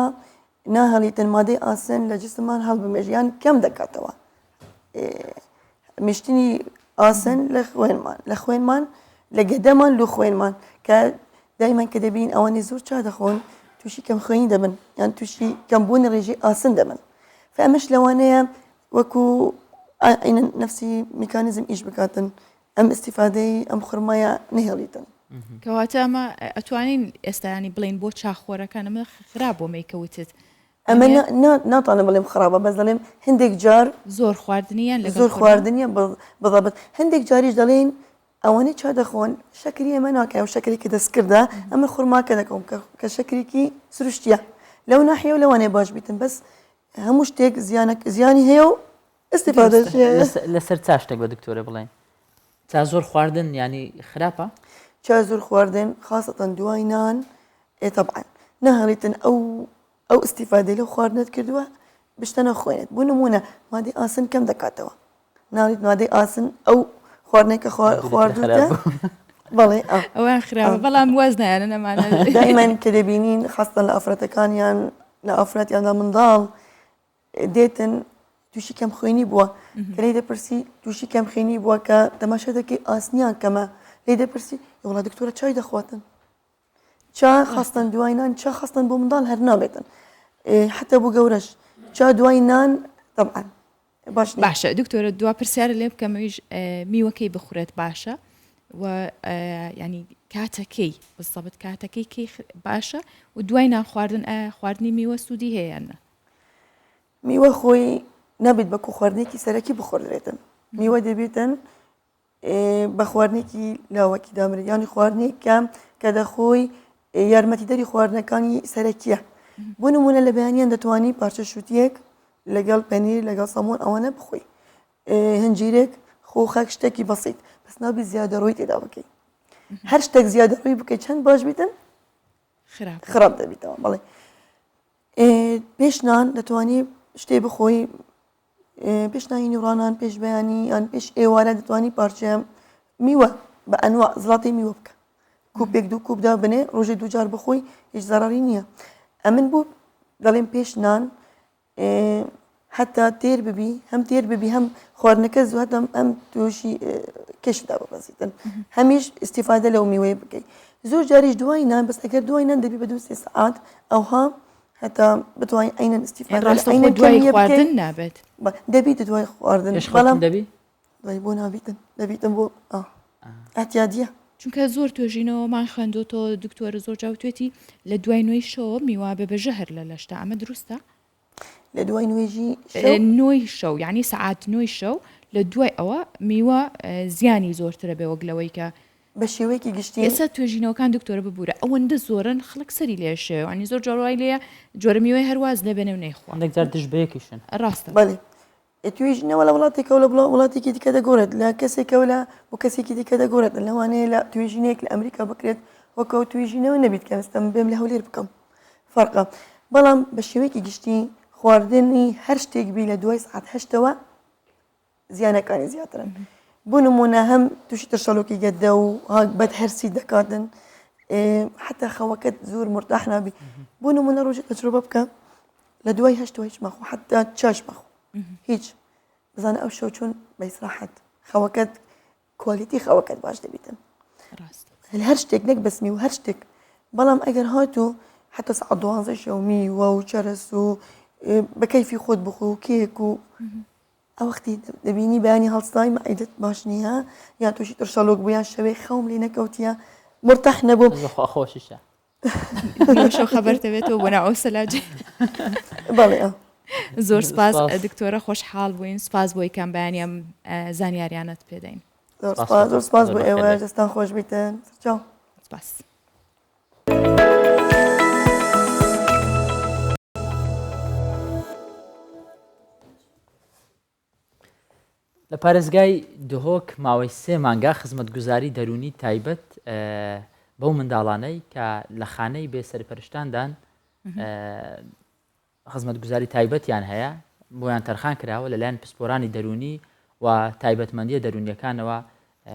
ناهێڵیتن مادەی ئاسن لە جسممان هەڵبمێژ یان کەم دەکاتەوە مشتنی ئاسن لە خوێنمان لە خوێنمان لە گەدەمان لو خوێنمان کە دایمەن کە دەبین ئەوانەی زۆر چا دەخۆن تووشی کەم خوێنی دەبن یان تووشی کەمبوونی ڕێژەی ئاسن دەبن فئەمەش لەوانەیە وەکو نفسی میکانیزم ئیش بکاتن ئەم ئیستیفادەی ئەم خورمایە نەهێڵیتن. کەواتە ئەمە ئەتوانین ئێستا ینی بڵێین بۆ چاخۆرەکان ئەمە خراپ بۆ مەی کە وتت ئەمە ناتوانم بڵێم خراپە بەس دەڵێم هەندێک جار زۆر خواردنیان لەگەڵ زۆر خواردنیە بەضبط هەندێک جاریش دەڵێن ئەوانەی چا دەخۆن شەکری ئێمە ناکەن ئەو شەکری کە دەستکردە ئەمە خورماکە دەکەم کە شەکرێکی سروشتیە لەو ناحیە و لەوانەیە باش بیتن بەس هەموو شتێک زیانە زیانی هەیە و استفادەش هەیە. لەسەر چا شتێک بە دکتۆرە بڵێن چا زۆر خواردن ینی خراپە؟ چا زۆر خواردن خاصەتەن دوای نان ئێ تەبعەن ناهێڵیتن ئەو. ئەو ئیستیفادەی لەو خواردنەت کردووە بشتە ناو خوێنت بۆ نموونە مادەی ئاسن کەم دەکاتەوە ناڵیت مادەی ئاسن ئەو خواردنەی کە خواردووتە بەڵێ ئەوان خراپە بەڵام واز نایەنن ئەمانە دائیمەن کە دەبینین خاستە لە ئافرەتەکان یان لە ئافرەت یان لە منداڵ دێتن تووشی کەم خوێنی بووە کە لێی دەپرسی تووشی کەم خوێنی بووە کە تەماشا دەکەی ئاسنیان کەمە لێی دەپرسی وڵا دکتۆرە چای دەخواتن چا خاستن دوای نان چا خاستن بۆ منداڵ هەر نابێتن حتا بۆ گەورەش چا دوای نان طبعا باش باشە دکتۆرە دوا پرسیارە لێ بکەمەویش میوەکەی بخورێت باشە و ینی کاتەکەی بسەبت کاتەکەی کەی باشە و دوای نان خواردن خواردنی میوە سوودی هەیە نە میوە خۆی نابێت بە خواردنێکی سەرەکی بخۆردرێتن میوە دەبێتن بە خواردنێکی لاوەکی دامرێت یانی خواردنێک کە کە دەخۆی یارمەتیدەری خواردنەکانی سەرەکیە بۆ نمونە لە بەیانیان دەتوانی پارچە شووتیەک لەگەڵ پەنیر لەگەڵ سەمۆن ئەوانە بخۆی هەنجیرێک خۆخەک شتێکی بەسیت بەس نابی زیادە ڕۆی تێدا بکەی هەر شتێک زیادە ڕووی بکەی چەند باش بیتن خراپ دەبیتەوە بەڵێ پێش نان دەتوانی شتێ بخۆی پێش نانی نیوڕانان پێش بەیانی یان پێش ئێوارە دەتوانی پارچە میوە بە ئەنوا زڵاتی میوە بکە کوپێک دوو کوپدا بنێ ڕۆژێ دووجار بخۆی هیچ زەڕری نییە ئەمن بوو دەڵێم پێش نان حتا تێر ببی هەم تێر ببی هەم خواردنەکە زوو هەتم ئەم تووشی کێشدا ببەزیتن هەمیش استیفادە لەو میوەیە بکەیت زۆر جاریش دوای نان بەس ئەگەر دوای نان دەبی بە دوو سێ سەعات ئەوها هەتا بتوانین عەینەن ئیستیفادە لە ڕاستەوخۆ عەینەن دوای کەمیە خواردن بکەین نابێت. بە دەبیت دوای خواردن پێش خەوتن بەڵام دەبی؟ دوای بۆ نابیتن دەبیتن بۆ ئا ئەعتیادیە. چونکە زۆر توێژینەوەمان خوێندۆتەوە دکتۆر زۆر جا وتوێتی لە دوای نۆی شەوە میوە بێ بە ژەهر لە لەشتا ئەمە دروستە؟ لە دوای نوێژی شەو؟ نۆی شەو یانی سەعات نۆی شەو لە دوای ئەوە میوە زیانی زۆرترە بێ وەک لەوەی کە بە شێوەیەکی گشتی. ئێستا توێژینەوەکان دکتۆرە ببورە ئەوەندە زۆرن خەڵک سەری لێ شێوە ینی زۆر جار وای لێیە جۆرە میوەی هەر واز لێ بێنێ و نەیخوا. هەندێک جار دژ بەیەکیشن. ڕاستە. بەڵێ توێژینەوە لە وڵاتێکەوە لە وڵاتێکی دیکە دەگۆڕێت لە کەسێکەوە لە بۆ کەسێکی دیکە دەگۆڕێت لەوانەیە لە توێژینەیەک لە ئەمریکا بکرێت وەک ئەو توێژینەوە نەبیت کە ئێستا من بێم لە هەولێر بکەم فەرقە بەڵام بە شێوەیەکی گشتی خواردنی هەر شتێک بی لە دوای سەعات هەشتەوە زیانەکانی زیاترن بۆ نمونە هەم تووشی ترشەڵۆکی گەدە و بەد هەرسی دەکاتن حتا خەوەکەت زۆر مرتاح نابی بۆ نمونە ڕۆژی تەجروبە بکە لە دوای هەشتەوە هیچ مەخۆ حتا چاش مەخۆ هیچ بزانە ئەو شەو چۆن بە ئیسراحەت خەوەکەت quality خەوەکەت باش دەبیتن هەر شتێک نەک بەسمی و هەر شتێک بەڵام ئەگەر هاتوو حتا سەعات دوانزە شەو میوە و چەرەس و بە کەیفی خۆت بخۆ و کێک و ئەوەختی دەبینی بەیانی هەڵسای مەعیدەت باش نییە یان تووشی ترشەڵۆک بوو یان شەوێ خەوم لێ نەکەوتیە مرتاح نەبووم خۆشیشە شەو خەبەرتە بێتەوە بۆ ناو ئەو سەلاجەی بەڵێ زۆر سپاس دکتۆرە خۆشحاڵ بووین سپاس بۆی کەم بەیانی ئەم زانیاریانەت پێدەین زۆر سپاس زۆر سپاس بۆ ئێوە دەستان خۆش بیتن چاو سپاس. لە پارێزگای دهۆک ماوەی سێ مانگە خزمەتگوزاری دەروونی تایبەت بەو منداڵانەی کە لە خانەی بێ سەرپەرشتاندان خزمەتگوزاری تایبەتیان هەیە بۆیان تەرخان کراوە لەلایەن پسپۆرانی دەروونی و تایبەتمەندیە دەروونیەکانەوە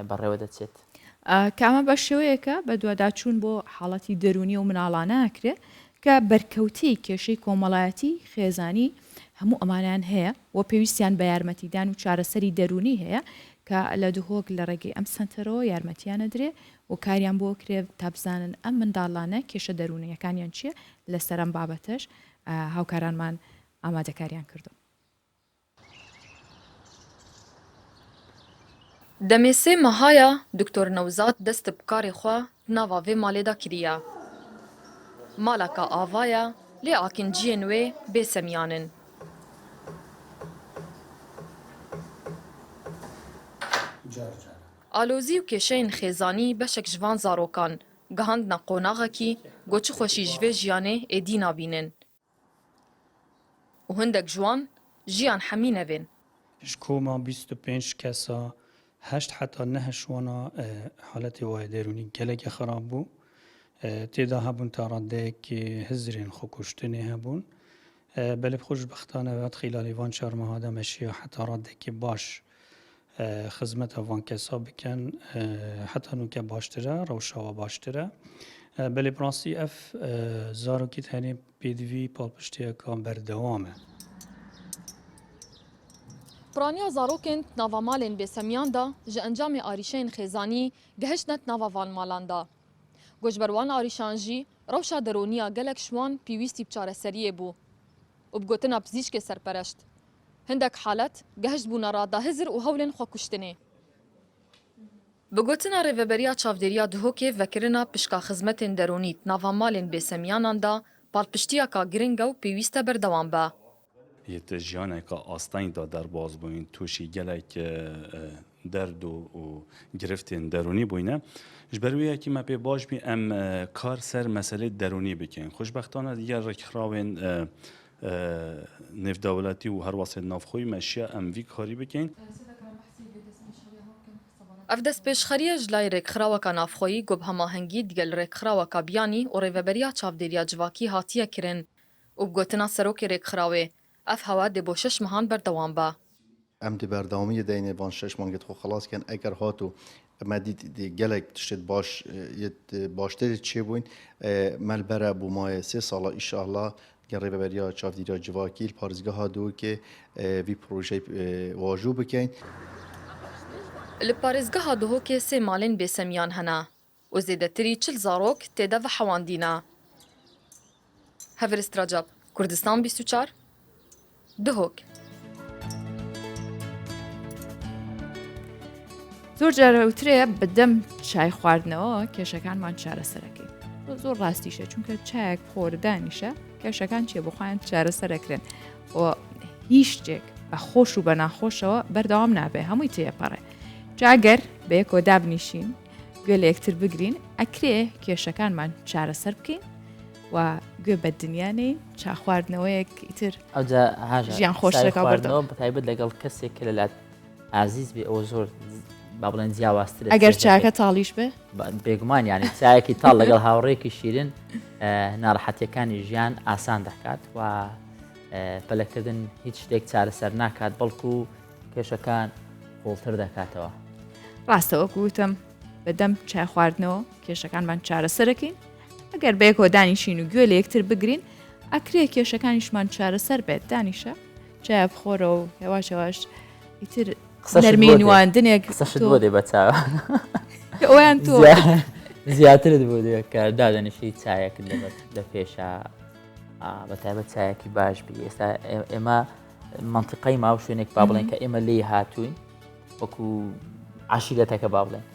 بەڕێوە دەچێت. کە ئەمە بە شێوەیەکە بەدواداچوون بۆ حاڵەتی دەروونی ئەو مناڵانە ئەکرێ کە بەرکەوتەی کێشەی کۆمەڵایەتی، خێزانی، هەموو ئەمانەیان هەیە و پێویستیان بە یارمەتیدان و چارەسەری دەروونی هەیە کە لە دهۆک لە ڕێگەی ئەم سەنتەرەوە یارمەتیان ئەدرێ و کاریان بۆ ئەکرێ تا بزانن ئەم منداڵانە کێشە دەروونییەکانیان چییە، لەسەر ئەم بابەتەش هاوکارانمان ئامادەکاریان کردوون. Demê sê meha ye Doktor Newzad dest bi karê xwe di nava vê malê de kiriye. Maleke ava ye lê akinciyên wê bê semiyan in. Alozî û kêşeyên xêzanî beşek ji van zarokan gihandine qonaxekî ku çi xweşî ji vê jiyanê êdî nabînin. Û hindek ji wan jiyan hemî nevên. Ji koma 25 kesa heşt heta neh ji wana haletê wayê derûnî gelekî xerab bû. تێدا هەبوون تا ڕادەیەک هزرێن خۆکوشتنێ هەبوون بەلێ خۆشبەختانە وەت خیلالی ڤان چار مەهادا مەشیا حەتا ڕادەیەکی باش خزمەتە ڤان کەسا بکەن حەتا نوکە باشترە ڕەوشاوە باشترە بەلێ بڕاستی ئەف زارۆکیت هەنێ پێدڤی پاڵپشتیەکە بەردەوامە. Piraniya zarokên di nava malên bêsemiyan de ji encamê arîşeyên xêzanî gehiştine di nava van malan de. Ku ji ber wan arîşan jî rewşa derûniya gelek ji wan pêwîstî bi çareseriyê bû û bi gotina pizîşkê serpereşt hindek halet gehiştbûne rada hizir û hewlên xwekuştinê. Bi gotina Rêveberiya Çavdêriya Duhokê vekirina pişka xizmetên derûnî di nava malên bêsemiyanan de palpiştiyeka giring e û pêwîst e berdewam be. Yê di jiyaneka asteng de derbas bûyîn, tûşî gelek derd û giriftên derûnî bûyne. Ji ber wê yekî me pê baş bî em kar ser meselê derûnî bikin. Xweşbextane digel rêkxirawên nêvdewletî û herwasên navxweyî me şiya em vî karî bikin. Ev destpêşxeriyê ji layê rêkxiraweka navxweyî ku bi hemahengî digel rêkxiraweka biyanî û rêveberiya çavdêriya civakî hatiye kirin û bi gotina serokê rêkxirawê, ev hewa dê bo şeş mehan berdewam be. Em di berdewamiyê de yêne van şeş mangê xwe xelas kin. Eger hat û me dît dê gelek tiştên baş yê baştir çêbûn. Me li ber e bo mayê sê sala îşallah Gel Rêveberiya Çavdîriya Civakî li parêzgeha Duhokê vî projeyê wajo bikin. Li parêzgeha Duhokê sê malên bêsemiyan hene û zêdetirî 40 zarok tê de vehewandîne. Hevrist Recep, Kurdistan 24, Duhok. زۆر جارە وترەیە بەدەم چای خواردنەوە کێشەکانمان چارەسەرەکەین زۆر ڕاستیشە چونکە چایەک خۆردانیشە کێشەکان چیە بۆ خۆیان چارەسەرەکرێن و هیچ شتێک بە خۆش و بە ناخۆشەوە بەردەوام نابێ هەمووی تێپەڕێ جاگەر بەیەکەوە دابنیشین گوێ لە یەکتر بگرین ئەکرێ کێشەکانمان چارەسەر بکەین و گوێ بە دنیا نین چا خواردنەوەیەک ئیتر ئەوجا هاژە ژیان خۆش چای دەکا و بەردەوام. خواردنەوە بەتایبەت لەگەڵ کەسێک کە لەلات ئازیز بێ ئەوە زۆر با بڵێن جیاوازترە ئەگەر چێژەکەی. چاکە تاڵیش بێ بێگومان یانی چایەکی تاڵ لەگەڵ هاوڕێکی شیرن ناڕەحەتیەکانی ژیان ئاسان دەکات و پەلەکردن هیچ شتێک چارەسەر ناکات بەڵکو کێشەکان قوڵتر دەکاتەوە. ڕاستە وەکو وتم بەدەم چای خواردنەوە کێشەکانمان چارەسەرەکەین ئەگەر بەیەکەوە دانیشین و گوێ لە یەکتر بگرین ئەکرێ کێشەکانیشمان چارەسەر بێت دانیشە چایە بخۆرەوە و هێواش هێواش ئیتر نەرمی نواندنێک قسەشت بۆ دێ بە چاوە ئەویان تۆ زیاترت بۆ دێ کە دادەنیشی چایەکت لە پێشە بە تایبەت چایەکی باش بی ئێستا ئێمە مەنتیقەی ماو شوێنێک با بڵێن کە ئێمە لێی هاتووین وەکو عشیرەتەکە با بڵێن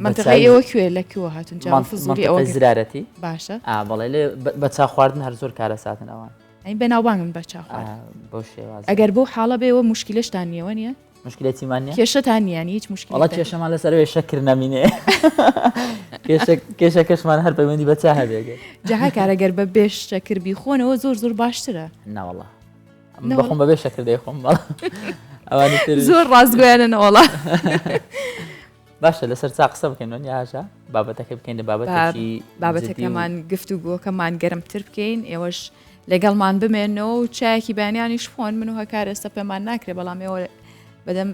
منتیقەی ئێوە کوێ لە کوێوە هاتوون جا فزولی ئەوە زرارەتی باشە ئا بەڵێ لێ بە چا خواردن هەر زۆر کارەساتن ئەوان ئەی بەناوبانگن بە چا خواردن بەو شێواز ئەگەر بەو حاڵە بێەوە مشکلەشتان نییەوە نییە مشکلە چیمان نییە کێشەتان نییە هیچ مشکلە وەڵا کێشەمان لەسەر ئەوەیە شەکر نەمینێ کێشەکەشمان هەر پەیوەندی بە چا هەبێ جا کارە گەر بە بێ شەکر بیخۆنەوە زۆر زۆر باشترە ناوەڵا بەخۆم بەبێ شەکر دەیخۆم ئەوانی تر زۆر ڕاستگۆیانە نەوەڵا باشە لەسەر چا قسە بکەین وەنیە هاژە بابەتەکە بکەین لە بابەتێکی بابەتەکەمان گفت و گۆکەمان گەرمتر بکەین ئێوەش لەگەڵمان بمێنەوە و چایەکی بەیانیانیش خۆن من و هەکار ئێستا پێمان ناکرێ بەڵام ئێوە بەدەم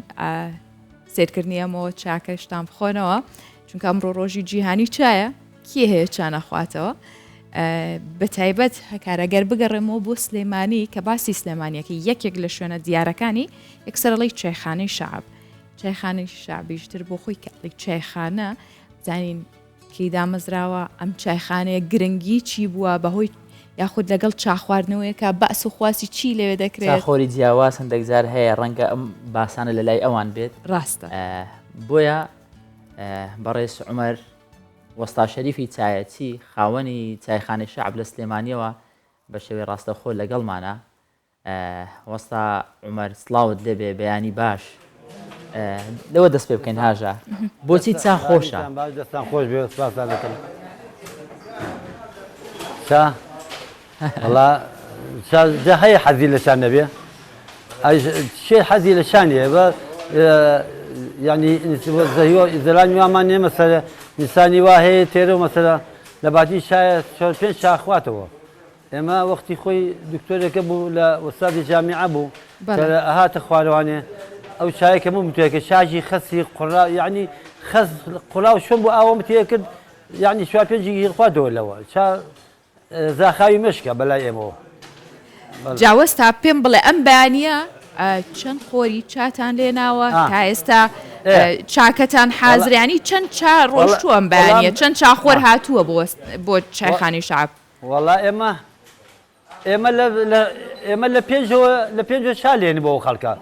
سێرکردنی ئەمەوە چاکەشتان بخۆنەوە چونکە ئەمڕۆ ڕۆژی جیهانی چایە کێ هەیە چا نەخواتەوە؟ بە تایبەت هەکارەگەر بگەڕێمەوە بۆ سلێمانی کە باسی سلێمانیەکە یەکێک لە شوێنە دیارەکانی یەکسەرڵی چایخانەی شەعب چایخانەی شەعبیشتر بۆ خۆی کە ئەڵێی چایخانە بزانین کەی دامەزراوە ئەم چایخانەیە گرنگی چی بووە بەهۆی یاخود لەگەڵ چا خواردنەوەیەکە بەس و خواسی چی لەوێ دەکرێت چاخۆری جیاواز هەندێک جار هەیە ڕەنگە ئەم باسانە لە لای ئەوان بێت ڕاستە بۆیە بەڕێز عومەر وەستا شەریفی چایەچی خاوەنی چایخانەی شەعب لە سلێمانیەوە بە شێوەی ڕاستەوخۆ لەگەڵمانە وەستا عومەر سڵاوت لێبێ بەیانی باش لەوە دەست پێ بکەین هاژە بۆچی چا خۆشە باش دەستان خۆش بێ سپاستان دەکەم چا وەڵا چا جا هەیە حەزی لە چا نەبێ شێ حەزی لە چا نییە بە یعنی زەلامی وامان نییە مەسەلە نیسانی وا هەیە تێرە و مەسەلە. لە باتی چایە چوار پێنج چا خواتەوە ئێمە وەختی خۆی دکتۆرێکە بوو لە وەستادی جامیعە بوو کە ئەهاتە خوارەوانێ ئەو چایە کە من بتێکە چاکی خەسی قوڕا یعنی خەس قوڕاو چۆن بۆ ئاوەم تێکرد یعنی چوار پێنجی خواتەوە لەوە چا زاخاوی مشکە بەلای ئێمەوە. جا وەستا پێم بڵێ ئەم بەیانیە چەند قۆری چاتان لێناوە تا ئێستا چاکەتان حازریانی چەند چا ڕۆشتووە ئەم بەیانیە چەند چاخۆر هاتووە بۆ بۆ چایخانی شعب وەڵا ئێمە ئێمە ئێمە لە پێنجەوە لە پێنجەوە چا لێن بۆ خەڵکە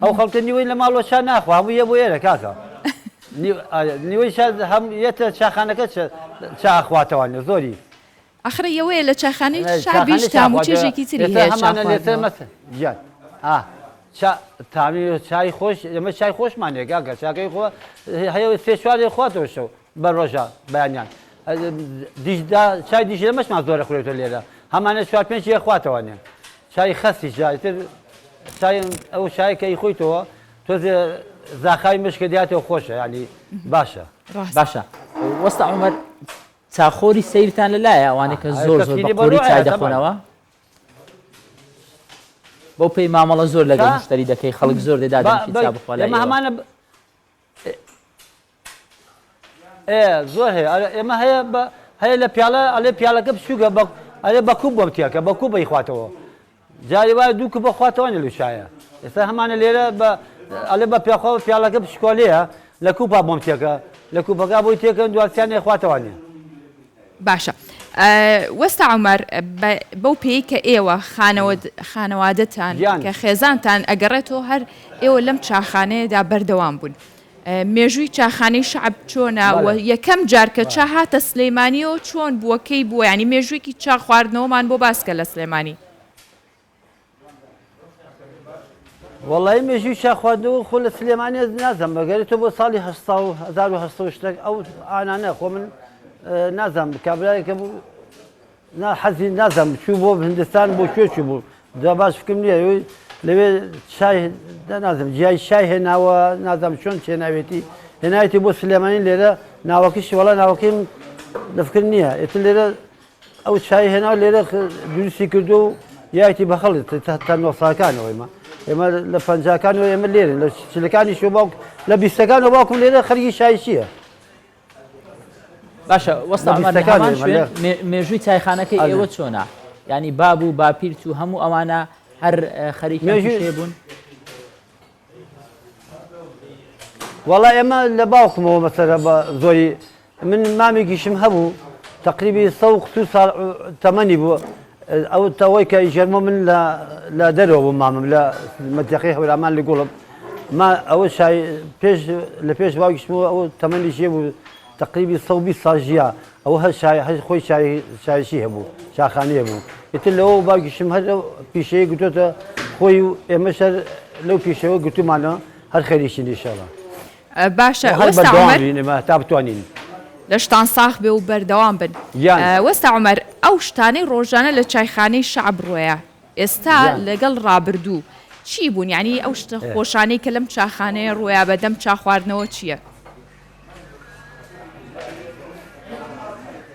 ئەو خەڵکە نیوەی لە ماڵەوە چا ناخوا هەموو یە بۆ ئێرە کاکە نیوەی هەم یەتە چاخانەکە چا خواتەوانە زۆری ئاخر یەوەیە لە چایخانەی شەعبیش تام و چێژێکی تری هەیە چا خواردنەوە. گیان ئا چا تامی چای خۆش ئێمە چای خۆشمان هەیە کاکە چاکەی خۆ هەیە سێ چوارێ خواتەوە شەو بە ڕۆژە بەیانیان دیشدا چای دیژلەمەشمان زۆرە خورێتەوە لێرە هەمانە چوار پێنج یە خواتەوانێ چای خەستی جایتر چای ئەو چای کە ئیخۆیتەوە تۆزێ زاخاوی مشکە دیاتەوە خۆشە ینی باشە باشە وەستا عمر چاخۆری سەیرتان لە لایە ئەوانەی کە زۆر زۆر بە قۆری چای دەخۆنەوە؟ بەو پێی مامەڵە زۆر لەگەڵ مشتری دەکەی خەڵک زۆر دێ دادەنیشی چا بخوا لای ئێوە. هەمانە ئێ زۆر هەیە ئەرێ ئێمە هەیە بە هەیە لە پیاڵە ئەڵێ پیاڵەکە بچووکە بە ئەرێ بە کوپ بۆم تێکە بە کوپ ئەیخواتەوە جاری وایە دوو کوپە خواتەوە لەو چایە ئێستا هەمانە لێرە بە ئەڵێ بە پیاخوا پیاڵەکە بچکۆلەیە لە کوپا بۆم تێکە لە کوپەکە بۆی تێکەن دواسیان خواتەوانە. باشە وەستا عومەر بەو پێی کە ئێوە خانەوادەتان کە خێزانتان ئەگەڕێتەوە هەر ئێوە لەم چاخانەیەدا بەردەوام بوون. مێژووی چاخانەی شەعب چۆنە و یەکەم جار کە چا هاتە سلەیمانیەوە چۆن بووە کەی بووە ینی مێژوویەکی چا خواردنەوەمان بۆ باسکە لە سلێمانی. وەڵایی مێژووی چا خواردنەوە خۆ لە سلێمانی نازانم بەگەرێتەوە بۆ ساڵی هەشتا و 1800 و شتێک ئەو ئانانە خۆ من نازانم کابرایەکە بوو نا حەزی نازانم چوو بۆ هندستان بۆ کوێ چوو بوو جا باش فکرم نییە ئەوەی لەوێ چای نازم جیای چای هێناوە نازانم چۆن هێناوێتی هێناوێتی بۆ سلێمانی لێرە ناوەکەشی وەڵا ناوەکەیم لە فکر نییە ئێتر لێرە ئەو چای هێنا لێرە دروستی کردو و یایتی بە خەڵک تا نۆساکانەوە ئێمە ئێمە لە پەنجاکانەوە ئێمە لێرن لە چلەکانی شۆ باوک لە بیستەکانەوە باوکم لێرە خەریکی چایچییە باشە وەستا عومەر لە هەمان شوێن مێژووی چایخانەکەی ئێوە چۆنە یعنی باب و باپیرت و هەموو ئەوانە هەر خەریکی مێژوو بوون وەڵا ئێمە لە باوکمەوە مەسەرە بە زۆری من مامێکیشم هەبوو تقریبی سە و قسوور ساڵ تەمەنی بوو ئەو تەوەی کە ژەرمە من لە لە دەرەوە بوو مامم لە مەتەقی هەورامان لە گوڵم ما ئەوە شای پێش لە پێش باوکیشمەوە ئەو تەمەنی ژێ بوو تقریبی 120 ساڵ ژیا ئەوە هەر شای هەر خۆی شای شایشی هەبوو شاخانەیە بوو ئیتر لەوە باوکیشم هەر لەو پیشەیە گوتۆتە خۆی و ئێمەش هەر لەو پیشەوە گوتومانە هەر خەریکین ئینشاڵا باشە هەر وەستا بەردەوام عومەر بین ئێمە تا بتوانین. لەشتان ساغ بێ و بەردەوام بن. گیان. وەستا عومەر ئەو شتانەی ڕۆژانە لە چایخانەی شەعب ڕۆیە ئێستا گیان. لەگەڵ ڕابردوو چی بوون یانی ئەو شتە ئێ. خۆشانەی کە لەم چاخانەیە ڕۆیا بە دەم چا خواردنەوە چییە؟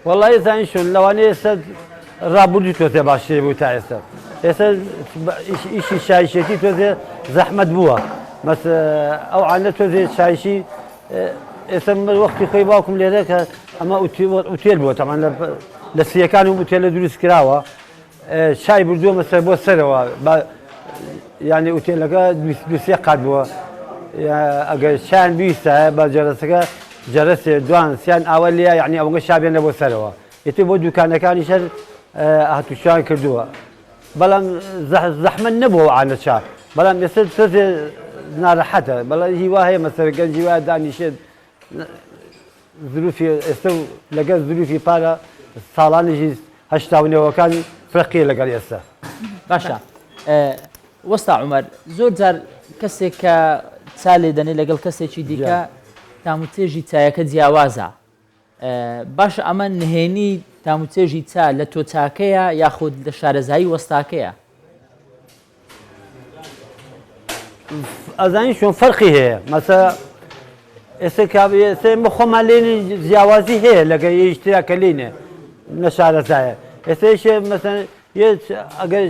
وەڵایی زانی چۆن لەوانەیە ئێستا ڕابردوو تۆزێ باشتر بوو تا ئێستا ئێستا ئیشی شایشێتی تۆزێ زەحمەت بووە مەس ئەو عانە تۆزێ شایشی ئێستا من وەختی خۆی باوکم لێرە کە ئەمە ئوتێل بووە تەمان لە سیەکان و ئوتێلە دروست کراوە چای بردووە مەسەر بۆ سەرەوە یعنی ئوتێلەکە دوسێ قات بووە ئەگەر چیان بیستایە بە جەرەسەکە جەرەسێ دوان سیان ئاوە لێ یعنی ئەوەنگە شابێن لە بۆ سەرەوە ئیتر بۆ دوکانەکانی شەر هاتوچیان کردووە بەڵام زەحمەت نەبووە عانە چا بەڵام ئێستا تۆزێ ناڕەحەتە بەڵام هیوا هەیە مەسەر گەنجی وایە دانیشێت زروفی ئێستە و لەگەڵ زروفی پارە ساڵانیشی هەشتا و نەوەکان فرەقیە لەگەڵ ئێستا. باشە وەستا عومەر زۆر جار کەسێک کە چا لێ دەنێ لەگەڵ کەسێکی دیکە تام و چێژی چایەکە جیاوازە باشە ئەمە نهێنی تام و چێژی چا لە تۆ چاکەیە یاخود لە شارەزایی وەستاکەیە؟ ئەزانی چۆن فەرقی هەیە مەسە ئێستا کابێ ئێستا ئێمە خۆمان لێنی جیاوازی هەیە لەگە یشترا کە لینێ. نەشارەزایە ئێستا یەکێ مەسەن یە ئەگەر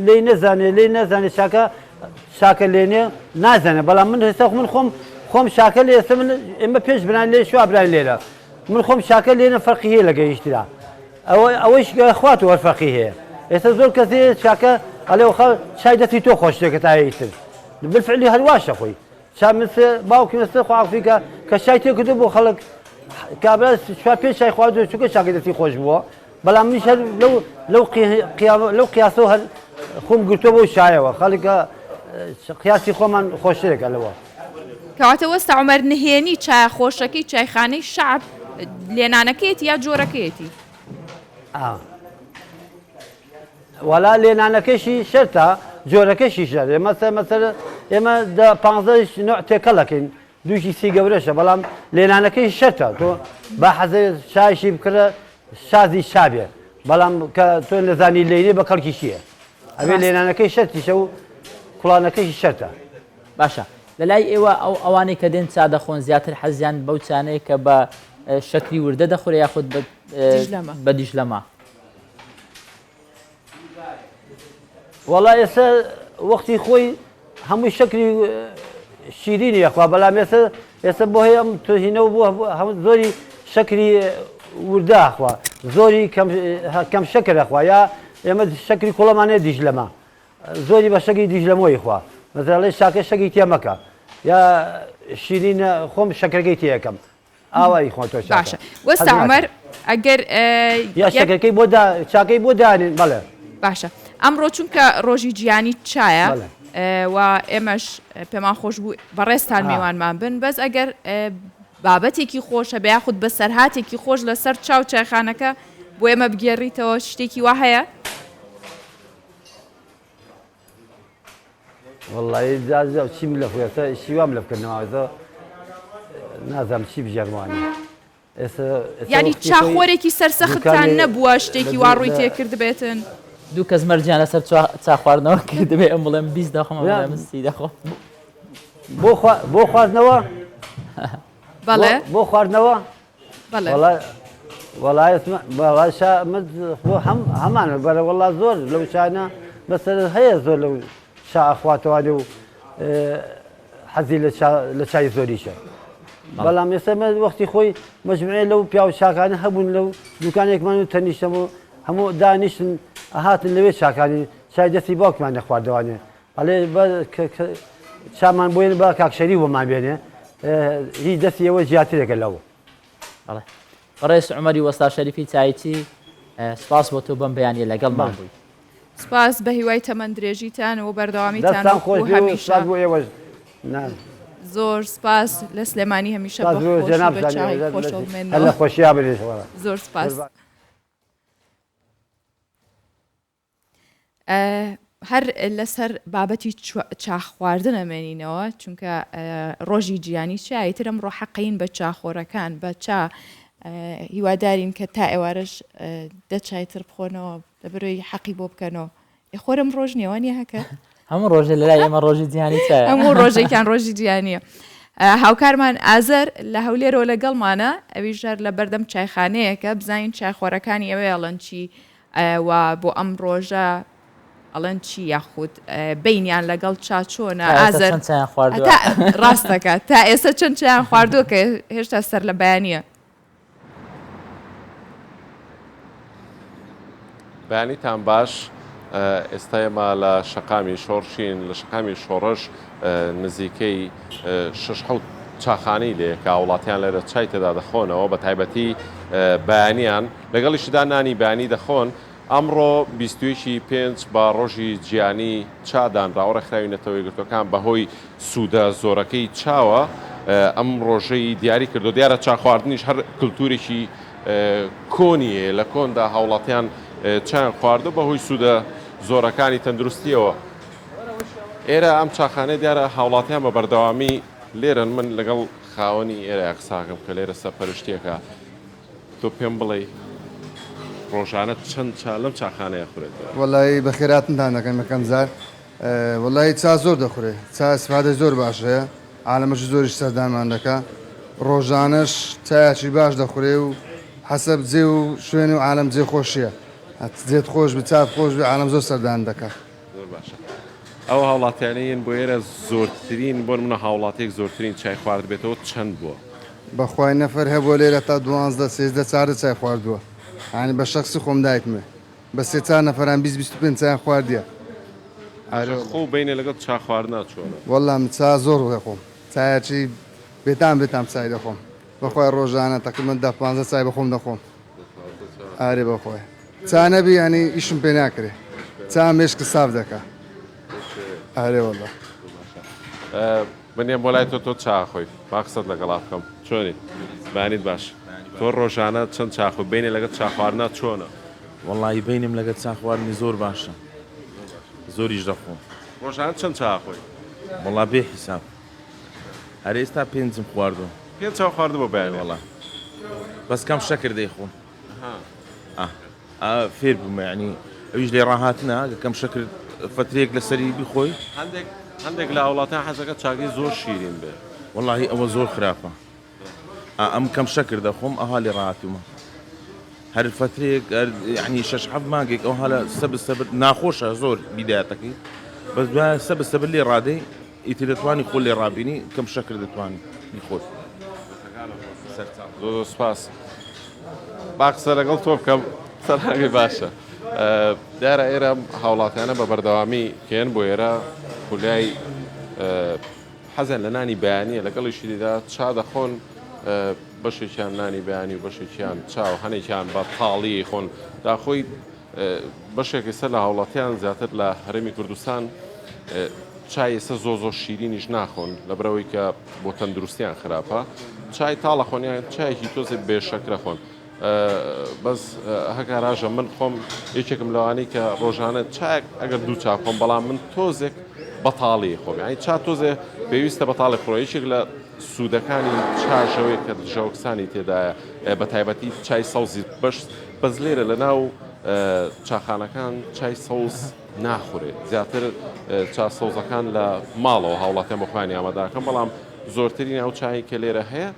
لێی نەزانێ لێی نەزانێ چاکە چاکە لێنێ نازانێ بەڵام من هێستا من خۆم خۆم چاکە لێ ئێستا من ئێمە پێش بران لێ شوا برای لێرە من خۆم چاکە لێنە فەرقی هەیە لەگە هیچترا ئەوە ئەوەیش خوات وەر فەرقی هەیە ئێستا زۆر کەس هەیە چاکە ئەڵێ وخە چای دەستی تۆ خۆشترێکە تا هیتر بالفعلی هەر واشە خۆی چا من سێ باوکی من سێ خوا عەفوی کە کە چای تێ کردو بۆ خەڵک کابرا چوار پێنج چای خواردو چونکە چاکەی دەستی خۆش بووە بەڵام منیش هەر لەو لەو لەو قیاسەوە هەر خۆم گرتووە بەو چایەوە خەڵک قیاسی خۆمان خۆشترێکە لەوە. کەواتە وەستا عومەر نهێنی چایە خۆشەکەی چایخانەی شەعب لێنانەکەیەتی یا جۆرەکەیەتی؟ ئا. وەڵا لێنانەکەشی شەرتە جۆرەکەشی شەرت ئێمە مەسەر ئێمە دە پانزە نوع تێکەڵ ئەکەین دووکی سی گەورەشە بەڵام لێنانەکەی شەرتە تۆ با حەزێ چایشی بکڕە شازی شا بێ بەڵام کە تۆ نەزانی لێنێ بە کەڵکی چییە ئەبێ لێنانەکەی شەرتیشە و کوڵانەکەشی شەرتە. باشە لەلای ئێوە ئەو ئەوانەی کە دێن چا دەخۆن زیاتر حەزیان بەو چانەیە کە بە شەکری وردە دەخورێ یاخود بە دیژلەمە؟ وەڵا ئێستا وەختی خۆی هەمووی شەکری شیرینی یەخوا بەڵام ئێستا ئێستا بۆ هەیە ئەم توهینە و بۆ هەموو زۆری شەکری وردە ئەخوا زۆری کەم کەم شەکر ئەخوا یا ئێمە شەکری کوڵەمانەیە دیژلەمە زۆری بە شەکری دیژلەمۆی خوا مەسەڵێ شاکە شەکری تێ مەکە یا شیرینە خۆم شەکرەکەی تێ ئەکەم ئاوایی خۆ تۆ چاکە. باشە وەستا عومەر ئەگەر یا شەکرەکەی بۆ دا چاکەی بۆ دانێن بەڵێ. باشە ئەمڕۆ چونکە ڕۆژی جیهانی چایە و ئێمەش پێمان خۆش بوو بەڕێزتان میوانمان بن بەس ئەگەر بابەتێکی خۆشە بە یاخود بەسەرهاتێکی خۆش لەسەر چاو چایخانەکە بۆ ئێمە بگێڕیتەوە شتێکی وا هەیە؟ وەڵایی جا چیم لە خوێسە شی وام لە بکردنەوە نازانم چی بژێرمانی یانی چاخۆرێکی سەرسەختتان نەبووە شتێکی وا ڕووی تێکردبێتن؟ دوو کەس مەرجیان لەسەر چا خواردنەوە کردبێ ئەم بڵێم 20 دەخۆم ئەم بڵێم سی دەخۆم بۆ بۆ خواردنەوە بەڵێ بۆ خواردنەوە بەڵێ وەڵا وەڵا شا من خۆ هەم هەمان بەرە وەڵا زۆر لەو شانە بەسەر هەیە زۆر لەو شا ئەخواتەوانێ و حەزی لە چای زۆریشە بەڵام ئێستا من وەختی خۆی مەجموعەیە لەو پیاو چاکانە هەبوون لەو دوکانێکمان و تەنیشتەم و هەموو دانیشتن ئەهاتن لەوێ چاکانی چای دەستی باوکمان دەخواردەوانێ ئەڵێ چامان بۆێن با کاک شەریف بۆمان بێنێ هی دەستی ئێوە زیاترێکە لەو. بەڵێ بەڕێز عومەری وەستا شەریفی چایچی سپاس بۆ تۆ بەم بەیانیە لەگەڵمان بووی. سپاس بە هیوای تەمەن درێژیتان و بەردەوامیتان دەستان خۆش وەکو بێ و هەمیشە. سپاس بۆ ئێوەش. نا. زۆر سپاس لە سلێمانی هەمیشە سپاس بە بۆ خۆشی بە جەنابتان چای هەر خۆشەوە لە بمێننەوە. خۆشیا بن ئینشاڵڵا. زۆر سپاس. قوربان. هەر لەسەر بابەتی چا خواردن ئەمێنینەوە چونکە ڕۆژی جیانی چا ئیتر ئەمڕۆ حەقین بە چاخۆرەکان بە چا هیوادارین کە تا ئێوارەش دە چای تر بخۆنەوە لەبەرەوەی حەقی بۆ بکەنەوە خۆرم ڕۆژ نییە نیە هەکە هەموو ڕۆژێ لەلای ئێمە ڕۆژی جیهانی چایە هەموو ڕۆژێکیان ڕۆژی جیهانیە هاوکارمان ئازەر لە هەولێرەوە لەگەڵمانە ئەویش هەر لە بەردەم چایخانەیەکە بزانین چایخۆرەکانی ئەوێ ئەڵەن چی و بۆ ئەم ڕۆژە ئەڵێن چی یاخود بینیان لەگەڵ چا چۆنە ئازەر ڕاستەکە تا ئێستا چەند چیان خواردووە کە هێشتا سەر لە بەیانە بەیانیتان باش ئێستا ئێمە لە شەقامی شۆڕشین لە شەقامی شۆڕش نزیکەی شش حوت چاخانەی لێیە کە هاوڵاتیان لێرە چای تێدا دەخۆنەوە بە تایبەتی بەیانیان لەگەڵیشیدا نانی بەیانی دەخۆن ئەمڕۆ 21 ی پێنج بە ڕۆژی جیهانی چا دانراوە ڕێکخراوی نەتەوە یەکگرتووەکان بەهۆی سوودە زۆرەکەی چاوە ئەم ڕۆژەی دیاری کردو دیارە چا خواردنیش هەر کلتورێکی کۆنی هەیە لە کۆندا هاوڵاتیان چایان خواردو بەهۆی سوودە زۆرەکانی تەندروستیەوە ئێرە ئەم چاخانەیە دیارە هاوڵاتیان بە بەردەوامی لێرەن من لەگەڵ خاوەنی ئێرە قساکەم کە لێرە سەرپەرشتیەکە تۆ پێم بڵێ ڕۆژانە چەند چا لەم چاخانەیە خورێتەوە؟ وەڵایی بەخێراتنتان دەکەم یەکەم جار وەڵایی چا زۆر دەخورێ چا ئیسفادەی زۆر باش هەیە عالەمەکی زۆریش سەردانمان دەکا ڕۆژانەش چایەکی باش دەخورێ و. حەسەب جێ و شوێنی و عالەم جێ خۆشیە جێت خۆش بی چات خۆش بی عالەم زۆر سەردان دەکا. زۆر باشە ئەو هاوڵاتیانەی یەن بۆ ئێرە زۆرترین بۆ نمونە هاوڵاتیەک زۆرترین چای خواردبێتەوە چەند بووە؟ بەخوای نەفەر هەبووە لێرە تا دوانزدە سێزدە چاردە چای خواردووە یانی بە شەخسی خۆم دایکمێ بە سێ چار نەفەران 20 25 چایان خواردیە. ئارێ خۆ بینە لەگەڵ چا خواردنا چۆنە؟ وەڵا من چا زۆر دەخۆم چایەکی بێتام بێتام چای دەخۆم بەخوای ڕۆژانە تەقریبەن دە پانزە چای بەخۆم دەخۆم ئارێ بەخوای چا نەبی یانی ئیشم پێ ناکرێ چا مێشک ساف دەکا ئارێ وەڵا. من یەم بۆ لای تۆ تۆ چا خۆی با قسەت لەگەڵا بکەم چۆنی بەیانیت باش تۆ ڕۆژانە چەند چا خۆی بینێ لەگەڵ چا خواردنا چۆنە؟ وەڵایی بینم لەگەر چا خواردنی زۆر باشە زۆریش دەخۆم. ڕۆژانە چەند چا خۆی؟ وەڵا بێ حیساب هەر ئێستا پێنجم خواردوە. پێنج چاو خواردوە بەیانی؟ وەڵا بەس کەم شەکر دەیخۆم. ئا فێر بوومە یانی ئەویش لێ ڕاهاتنە گە کەم شەکر فەترەیەک لەسەری بیخۆی. هەندێک هەندێک لە هاوڵاتیان حەزەکە چاکەی زۆر شیرین بێ. وەڵاهی ئەوە زۆر خراپە ئا ئەم کەم شەکر دەخۆم ئەها لێ ڕاهاتوومە هەر فەترەیەک هەر یانی شەش حەفت مانگێک ئەوها لە سەبر سەبر ناخۆشە زۆر بیدایەتەکەی بەس دوایە سەبر سەبر لێ ڕادەی ئیتر دەتوانی خۆ لێ ڕابینی کەم شەکر دەتوانی بیخۆی. زۆر زۆر سوپاس. با قسە لەگەڵ تۆ بکەم سەلامی باشە. دیارە ئێرە هاوڵاتیانە بە بەردەوامی کێن بۆ ئێرە خولیای حەزیان لە نانی بەیانیە لەگەڵیشیدا چا دەخۆن بەشێکیان نانی بەیانی و بەشێکیان چا و هەنێکیان بە تاڵی خۆن داخۆی بەشێک ئێستا لە هاوڵاتیان زیاتر لە هەرێمی کوردستان چای ئێستا زۆر زۆر شیرینیش ناخۆن لەبەرئەوەی کە بۆ تەندروستیان خراپە چای تاڵە خۆن یان چایەکی تۆزێ بێ شەکرە خۆن بەس هەکاراژە من خۆم یەکێکم لەوانەی کە ڕۆژانە چایەک ئەگەر دوو چا خۆم بەڵام من تۆزێک بەتاڵی خۆم یانی چا تۆزێ پێویستە بەتاڵی خۆ یەکێک لە سوودەکانی چاژەوەی کە دژەئۆکسانی تێدایە بە تایبەتی چای سەوزی بەش بەس لێرە لە ناو چاخانەکان چای سەوز ناخورێت زیاتر چا سەوزەکان لە ماڵەوە هاوڵاتیان بۆ خۆیانی ئامادەکەن بەڵام زۆرترین ئەو چای کە لێرە هەیە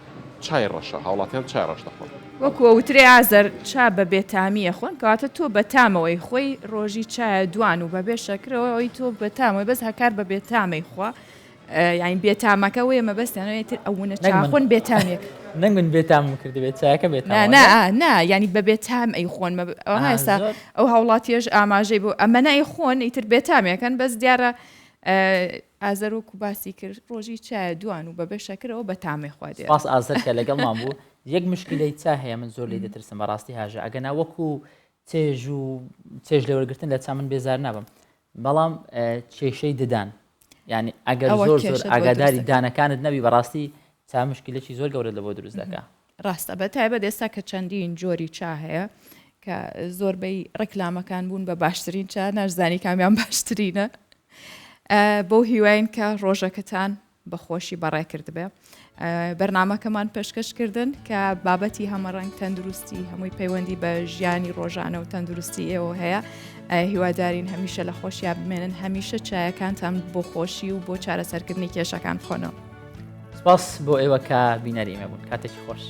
چای ڕەشە هاوڵاتیان چای ڕەش دەخۆن. وەکو ئەوترێ ئازەر چا بە بێتامی ئەخۆن کەواتە تۆ بە تامەوەی خۆی ڕۆژی چایە دوان و بەبێ شەکرەوە ئەوی تۆ بە تامەوەی بەس هەکار بە بێتامەی خوا یانی بێتامەکە وەیە مەبەستیان ئەوەیە تر ئەونە نەک من چاخۆن بێتامێک نەک من بێتامم کردبێت چایەکە بێتامە نا نا وانیە؟ نا یانی بە بێتام ئەیخۆن مەب ئەوها ئەها ئێستا زۆر ئەو هاوڵاتیەش ئاماژەی بۆ ئەمەنە ئەیخۆن ئیتر بێتامێکەن بەس دیارە ئازەر وەکو باسی کرد ڕۆژی چایە دوان و بەبێ شەکرەوە بە تامێ خوا دێرە. سپاس ئازەر کە لەگەڵمان بوو یەک مشکلەی چا هەیە من زۆر لێی دەترسم بەڕاستی هاژە ئەگەنا وەکو چێژ و چێژ لێوەرگرتن لە چا من بێزار نابم بەڵام کێشەی ددان یعنی ئەگەر زۆر زۆر ئاگاداری دانەکانت نەبی بەڕاستی چا مشکلێکی زۆر گەورە لە بۆ دروست دەکا ڕاستە بە تایبەت ئێستا کە چەندین جۆری چا هەیە کە زۆربەی ڕێکلامەکان بوون بە باشترین چا ناشزانی کامیان باشترینە بەو هیواین کە ڕۆژەکەتان بە خۆشی بەڕێ کردبێ. بەرنامەکەمان پێشکەش کردن کە بابەتی هەمەڕەنگ تەندروستی هەمووی پەیوەندی بە ژیانی ڕۆژانە و تەندروستی ئێوە هەیە هیوادارین هەمیشە لە خۆشییا بمێنن هەمیشە چایەکانتان بۆ خۆشی و بۆ چارەسەرکردنی کێشەکان بخۆنەوە. سپاس بۆ ئێوە کە بینەری ئێمە بوون کاتێکی خۆش.